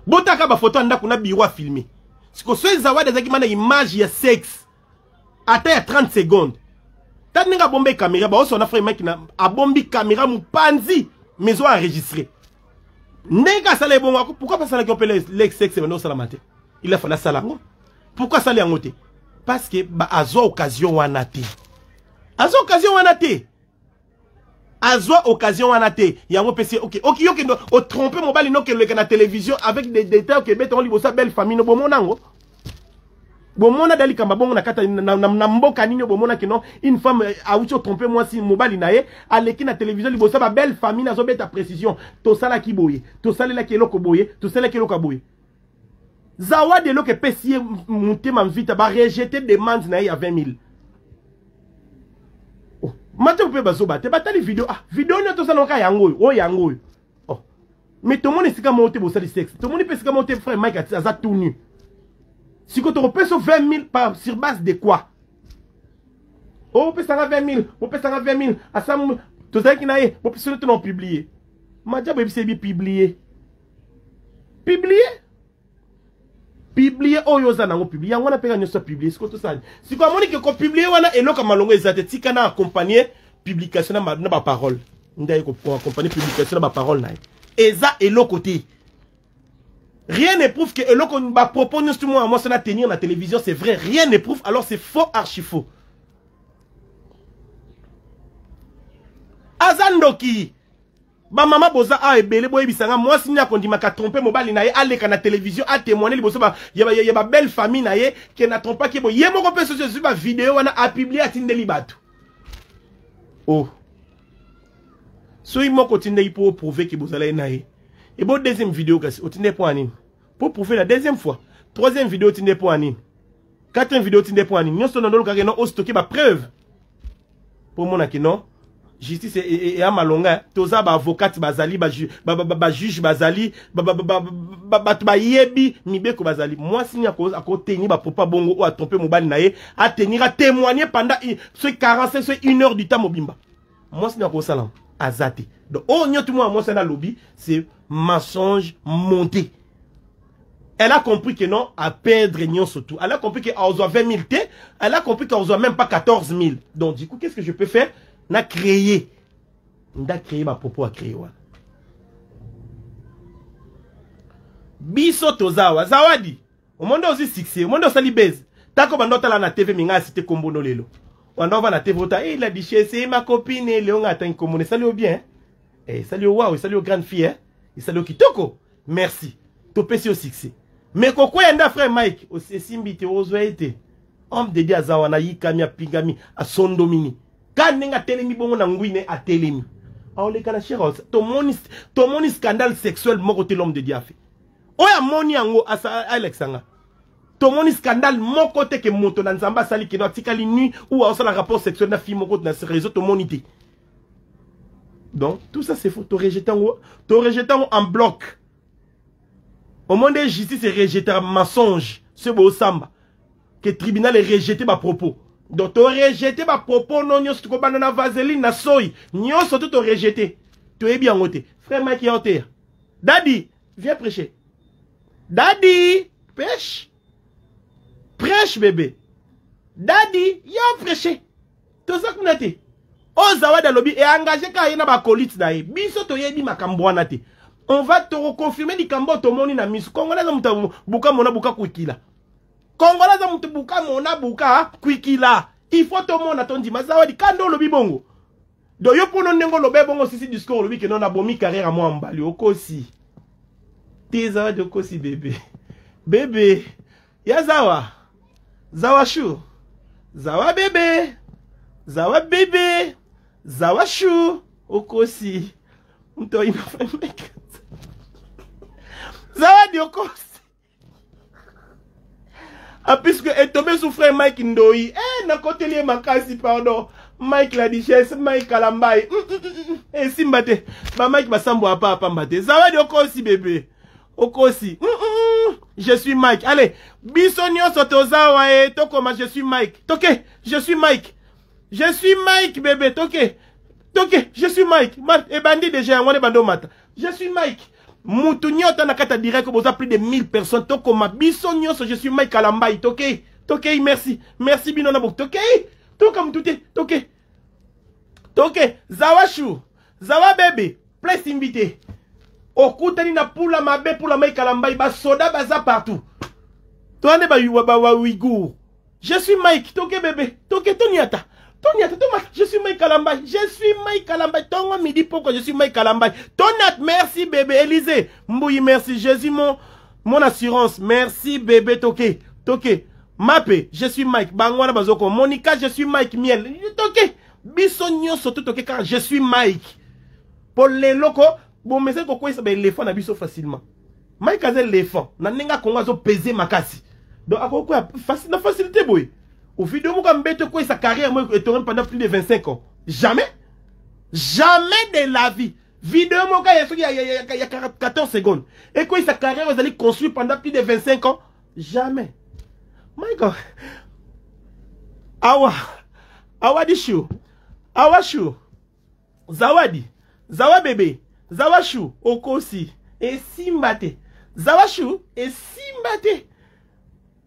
Botaka bafoto ya ndako na biro afilmer. Siko soki Zawadi azalaki mana image ya sexe ata ya 30 secondes, ta ndenge abombi caméra, baosona frère Mike na abombi caméra mopanzi, maison enregistré ndenge asala ebongo. Pourquoi basalaki mpe le sexe bando osalama te? Il a fallu asala yango. Pourquoi asali yango te? Parce que azwa occasion wana te, azwa occasion wana te, azwa occasion wana te. Yango pesi ok ok, yo kendo otrompe mobali no, keleka na télévision avec des détails, okebeta ngo liboso ya belle famille no. Bomona yango, bomona da likambo bongo na kati na mboka nini? Bomona kino une femme awuti otrompe mwasi mobali na ye, aleki na télévision liboso ya babelle famille, azobeta précision: tosalaki boye, tosalelaki eloko boye, tosalelaki eloko ya boye. Zawadi, eloko epesi ye motema mvita, barejeter demande na ye ya 20 000. Oh, mate mpe bazoba te, batali video. Ah, video nio tosala kaka yango oyo, oyo yango oyo. Oh, mais tomoni esika moko te bosali sexe, tomoni mpe esika moko te frère Mike aza tout nu. Sikoyo tokopesa 20 000 par sur base de quoi? Opesanga 20 000, opesanga 20 000, asa tozalaki na ye, bopesino te na opublier madiabo. Ebisi yebi publier, publier, publier oyo oza nango, publier yango wana mpenga nyonso, publier. Sikoyo tosali, sikoyo amoni ke kopublier wana eloko ya malongo eza te. Tika na accompagner publication na baparole. Nde aye koaccompagner publication na baparole na ye, eza eloko te. Rien ne prouve que eloko bapropos nyonso mwana mwasi na tenir na télévision, c'est vrai. Rien ne prouve, alors c'est faux, archi faux. Aza ndoki. Bamama boza awa ebele, boyebisanga mwasi nini akondimaka trompe mobali na ye, aleka na télévision, atémoigne liboso ya babelle famille na ye ke na trompaki boye. Ye moko mpe soki ezwi bavideo wana, apublier, atindeli bato. Oh, soki moko otindaki mpo oprouver ke bozala ye na ye, ebo deuxième vidéo kasi otindeli mpo ya nini? Mpo prouver la deuxième fois. Troisième vidéo otindeli mpo ya nini? Quatrième vidéo otindeli mpo ya nini? Nyonso na ndolukaka no ostocker bapreuve mpo omonaki non, justice eya malonga. Toza baavocate bazali, bajuge bazali, bato bayebi mibeko bazali. Mwasi nini akotenir bapropos bongo oyo atrompe mobali na ye, atenir, atémoigner pendant soki 45, soki une heure du temps mobimba? Mwasi nini akosala? Aza te. Donc oyo nyonso mwana mwasi wana alobi, c'est mensonge monté. Elle a compris que non, à perdre nyonso tout. Elle a compris qu'elle a 20 000 T. Elle a compris qu'elle même pas 14 000. Donc, du coup, qu'est-ce que je peux faire? N'a créé. N'a créé ma propos à créer. Ouais. Biso tozawa. Zawadi. Au monde aussi succès. Au monde aussi base. Tako bando tala na TV minga cité kombo no lelo. Wanda va na TV ota, eh, la duchesse, c'est ma copine, Léon atteint kombo. Salut bien. Eh, salut wow, salut grande fille, hein. Salut kitoko. Merci. Topesi yo succès. Mais kokwea nda frère Mike esimbi te, ozwa ye te. Homme de Dieu aza wana, ayikami, apingami, asondomini ka ndenge atelemi bongo na ngwine atelemi aoleka na chere. Tomoni, tomoni scandale sexuel moko te. L'homme de Dieu afe oyo amoni yango alekisa nga. Tomoni scandale moko te ke moto na Nzambe asali keno atikali nu ou aosala rapport sexuel na fille moko na réseau. Tomoni te. Donc tout ça, c'est faux. Torejeter yango, torejeter yango en bloc. Omoni nde justice erejetaka mensonge soki bosamba ke tribunal erejeter bapropos. Donc torejeter bapropos no nyonso, tokobanda na vaseline na soi nyonso to torejeter. Toyebi yango te. Frère Mike ya oteya. Daddy, viens prêcher. Daddy, prêche, prêche bébé. Daddy, ya prêcher. Toza kuna te. Oyo Zawadi alobi eengager kaka ye na bakolite na ye. Biso toyebi makambo wana te. On va tokoconfirmer likambo oyo tomoni na miso. Kongola aza moto buka mona buka kwikila. Kongola aza moto buka mona buka kwikila. Il faut tomona, tondima. Zawadi kanda olobi bongo. Donc yo mpono ndenge oloba bongo, sisi discours olobi ke non, nabomi carrière ya mwa mobali, okosi te. Zawadi, okosi bébé, bébé ya Zawa, Zawa chou, Zawa bébé, Zawa bébé, Zawa chou, okosi. Moto oyina Zawadi, okosi. Ah, puisque est tombé sous frère Mike Ndoi. Eh, nakoteli ye makasi, pardon. Mike la duchesse, Mike Kalambai. Eh, simba te. Ba Mike basambo apa pamba te. Zawadi, okosi bébé. Okosi. Je suis Mike. Allez, biso nyonso toza wa e tokoma je suis Mike. Toke, je suis Mike. Je suis Mike bébé, toke. Toke, je suis Mike. Mark ebandi déjà yango wana ebandi omata. Je suis Mike. Mutu nyonso na kati ya direct, boza plus de 1000 personnes, tokoma biso nyonso je suis Mike Kalambai. Toke, toke, merci. Merci bino na bok. Toke, toka mutu te, toke. Toke, Zawashu. Zawa bébé, place invité. Okutani na pula mabe, pula Mike Kalambai, basoda baza partout. Toa nde ba ba ba Ouïghour. Je suis Mike, toke bébé, toke toniata. Toniata, toma, je suis Mike Kalambay, je suis Mike Kalambay, tongo midi poko, je suis Mike Kalambay. Tonat, merci bébé, Élisée, Mbouyi, merci, Jésus mon assurance, merci bébé, toke, toke. Mape, je suis Mike, Bangwana Bazoko, Monica, je suis Mike Miel, toke. Biso nyonso to toke car je suis Mike. Po lelo ko, bon mais ko kwesa ba éléphant na biso facilement. Mike aza éléphant, na ndenge Kongo azo peser makasi. Donc akokoya facile na facilité boye. Au vidéo moko mbeto quoi sa carrière moi etourne pendant plus de 25 ans. Jamais. Jamais de la vie. Vidéo moko ya soki ya, ya, ya, ya 14 secondes. Et quoi sa carrière vous allez construire pendant plus de 25 ans? Jamais. My God. Awa. Awa dishu. Awa shu. Zawadi. Zawa bébé. Zawa shu. Okosi. Esimba te. Zawa shu. Esimba te.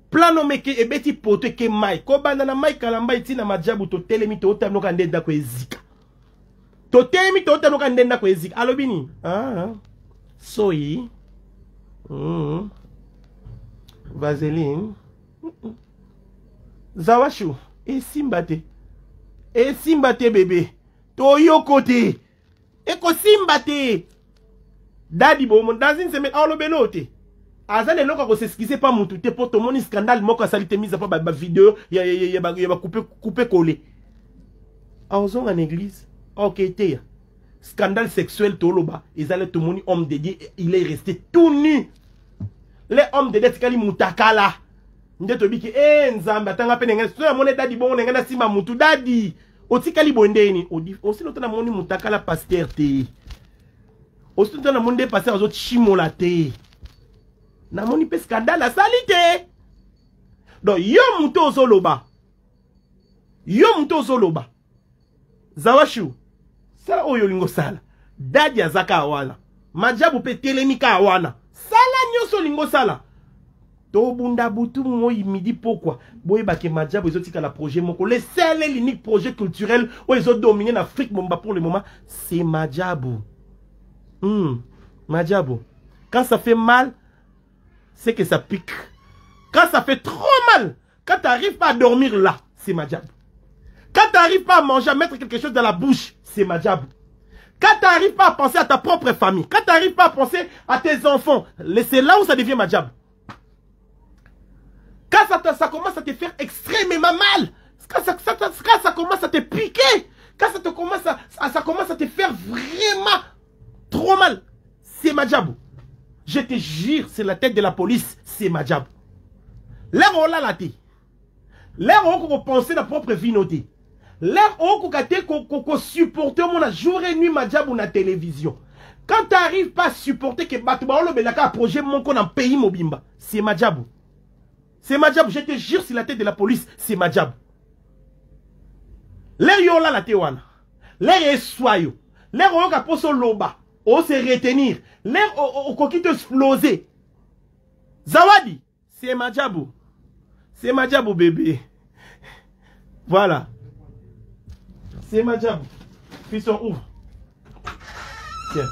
Plano meke ebeti poto eke mai kobanda na Mai Kalamba etina majabu. Totelemi, tootanoka nde ndako ezika. Totelemi, tootanoka nde ndako ezika. Alobi nini? Ah, soyi vaseline. Zawashu, esimba te, esimba te bébé. Toyoko te, ekosimba te. Daddy bomo dans une semaine alobelo te. Aza na eloko akos'excuser pa mutu te, mpo tomoni scandale moko asali te, mise pa bavideo ya bacoupe coupe colle. Azonga na église, ok te. Ya scandale sexuel toloba ezali, tomoni homme de Dieu, il est resté tout nu. Le homme de Dieu atikali mutakala nde tobiki e Nzambe atanga mpe ndenge so namoni Daddy bongo ndenge nasimba mutu. Daddy, otikali boye ndeni osili ota namoni mutakala pasteur te, osili ota namoni nde pasteur azochimola te, namoni mpe scandale asali te. Donc yo moto ozoloba, yo moto ozoloba, Zawashu, sala oyo olingi osala. Daddy aza kaka wana, majabu mpe telemi kaka wana. Sala nyonso olingi osala, tobunda butu moi midi pokwa. Boyebake majabu ezotikala projet moko, le seul et l'unique projet culturel oyo ezodomine na Afrique momba pour le moment, c'est majabu. Majabu, quand ça fait mal, c'est que ça pique. Quand ça fait trop mal, quand tu n'arrives pas à dormir là, c'est majabu. Quand tu n'arrives pas à manger, à mettre quelque chose dans la bouche, c'est majabu. Quand tu n'arrives pas à penser à ta propre famille, quand tu n'arrives pas à penser à tes enfants, c'est là où ça devient majabu. Quand ça, ça commence à te faire extrêmement mal, quand ça, ça, quand ça commence à te piquer, quand ça, te commence à, ça commence à te faire vraiment trop mal, c'est Madjabou. Je te jure, c'est la tête de la police, c'est Madjabou. L'air olala te. L'air okopenser na propre vie no te. L'air okoka te kosupporter omona jour et nuit Madjabou na télévision. Quand tu n'arrives pas à supporter que bato baolobelaka projet moko na pays mobimba, c'est Madjabou. C'est Madjabou, je te jure sur la tête de la police, c'est Madjabou. L'air yo olala te wana. L'air eswa yo. L'air oyoka poso loba, o se retenir. L'air okoki te exploser. Zawadi, c'est Madjabou. C'est Madjabou bébé. Voilà. C'est Madjabou. Fiston, ouvre. Tiens.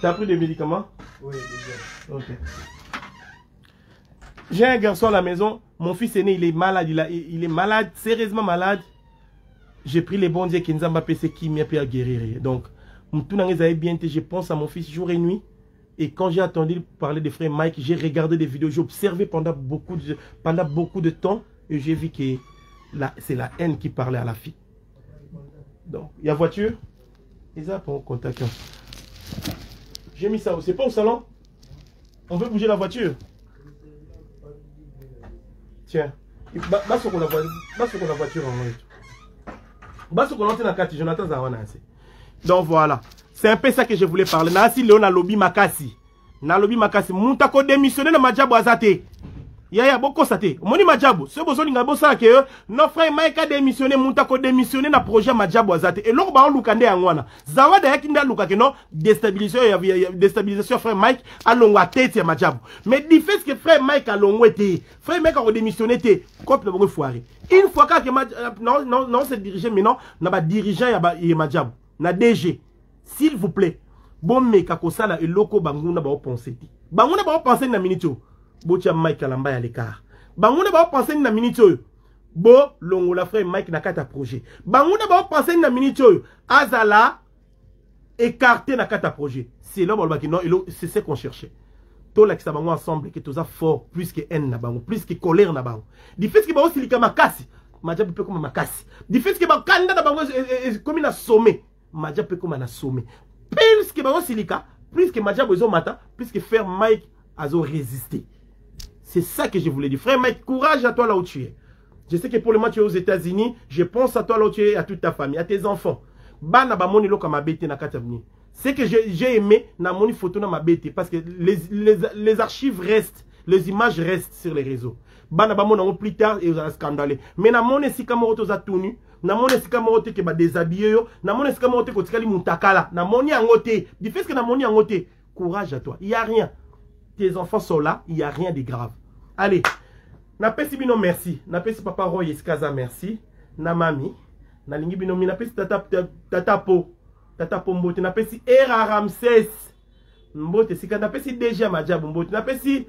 T'as pris des médicaments? Oui, déjà. Ok. J'ai un garçon à la maison. Mon fils aîné, il est malade. Il est malade, sérieusement malade. J'ai pris les bons dieux qui nous ont passé qui m'a pu guérir. Donc, tout le bien. Je pense à mon fils jour et nuit. Et quand j'ai entendu parler de frère Mike, j'ai regardé des vidéos, j'ai observé pendant beaucoup de temps et j'ai vu que c'est la haine qui parlait à la fille. Donc, il y a voiture. Ils ont pour contact. J'ai mis ça. C'est pas au salon. On veut bouger la voiture. Tiens. Va sur la voiture en haut. Jonathan Zawana. Donc voilà. C'est un peu ça que je voulais parler. Nasi Léon nalobi makasi. Nalobi makasi. Mutu ako démissionner na Madjabou aza te. Yaya boko sate. Moni Madjabou. Ce bozo linga bosa ke non frère Mike a démissionné, mutu ako démissionner na projet Madjabou aza te. Et loko ba luka nde yango Zawada yaki nda luka ke non déstabilisation ya déstabilisation frère Mike alongwa tête ya Madjabou. Mais du fait que frère Mike alongwe te, frère Mike a démissionné te, couple bongo foiré. Une fois que non non non c'est dirigé maintenant na ba dirigeant ya ba Madjabou, na DG. S'il vous plaît, bon meka kosala eloko banguna ba penser te. Banguna ba penser na minute oyo. Botia Mike Kalamba à l'écart. Banguna ba penser na minute oyo. Bo longola frère Mike na kata projet. Banguna ba penser na minute oyo. Azala écarté na kata projet. C'est là balobaki non, c'est ce qu'on cherchait. Tolakisa bango ensemble que toza fort plus que haine na bango, plus que colère na bango. Du fait que bango silika makasi, Madjabou pe koma makasi. Du fait que bakanda na bango komi na sommet. Madjabou pe koma na sommet. Plus que bango silika, plus que Madjabou ezo mata, plus que frère Mike azo résister. C'est ça que je voulais dire. Frère Mike, courage à toi là où tu es. Je sais que pour le moment tu es aux États-Unis. Je pense à toi là où tu es, à toute ta famille, à tes enfants. Bana ba moni loka mabete na kati avenir. Ce que j'ai aimé, na moni photo na mabete, parce que les archives restent, les images restent sur les réseaux. Bana ba moni plus tard et vous allez scandaler. Mais na moni sika moko toza tout nu, na moni sika moko te ke ba déshabiller yo, na moni sika moko te kotikali mutakala, na moni yango te. Du fait que na moni yango te, courage à toi. Il y a rien. Tes enfants sont là, il y a rien de grave. Allez, napesi bino merci. Napesi papa Roy Eskaza merci. Na mami, na lingi bino mi napesi tata tata po. Tata po mbote, napesi Era Ramsès. Mbote sika napesi déjà Madjabou mbote. Napesi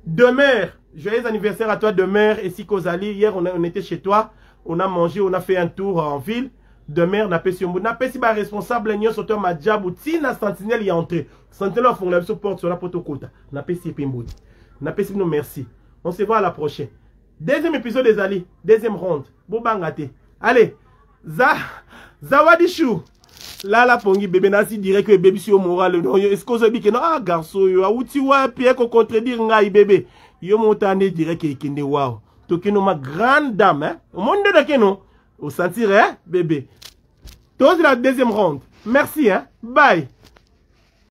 Demeure. Joyeux anniversaire à toi Demeure et Sikozali. Hier on était chez toi, on a mangé, on a fait un tour en ville. Demeure napesi mbote. Napesi ba responsable nyonso to Madjabou tina sentinelle y entré. Sentinelle fongola biso porte sur la poto kota. Napesi pe mbote. Napesi bino merci. On se voit à la prochaine. Deuxième épisode des Ali, deuxième ronde. Bobangate. Allez, Zawadi Chou. Là la pongi bébé nasi dirait que bébé si au moral non est-ce que ozobi que non ah garçon yo auti wapi ko contredire ngai bébé yo montane dirait que kende wow. Tokeno ma grande dame hein. Au monde de keno au sentir hein bébé. Tous la deuxième ronde. Merci hein. Bye.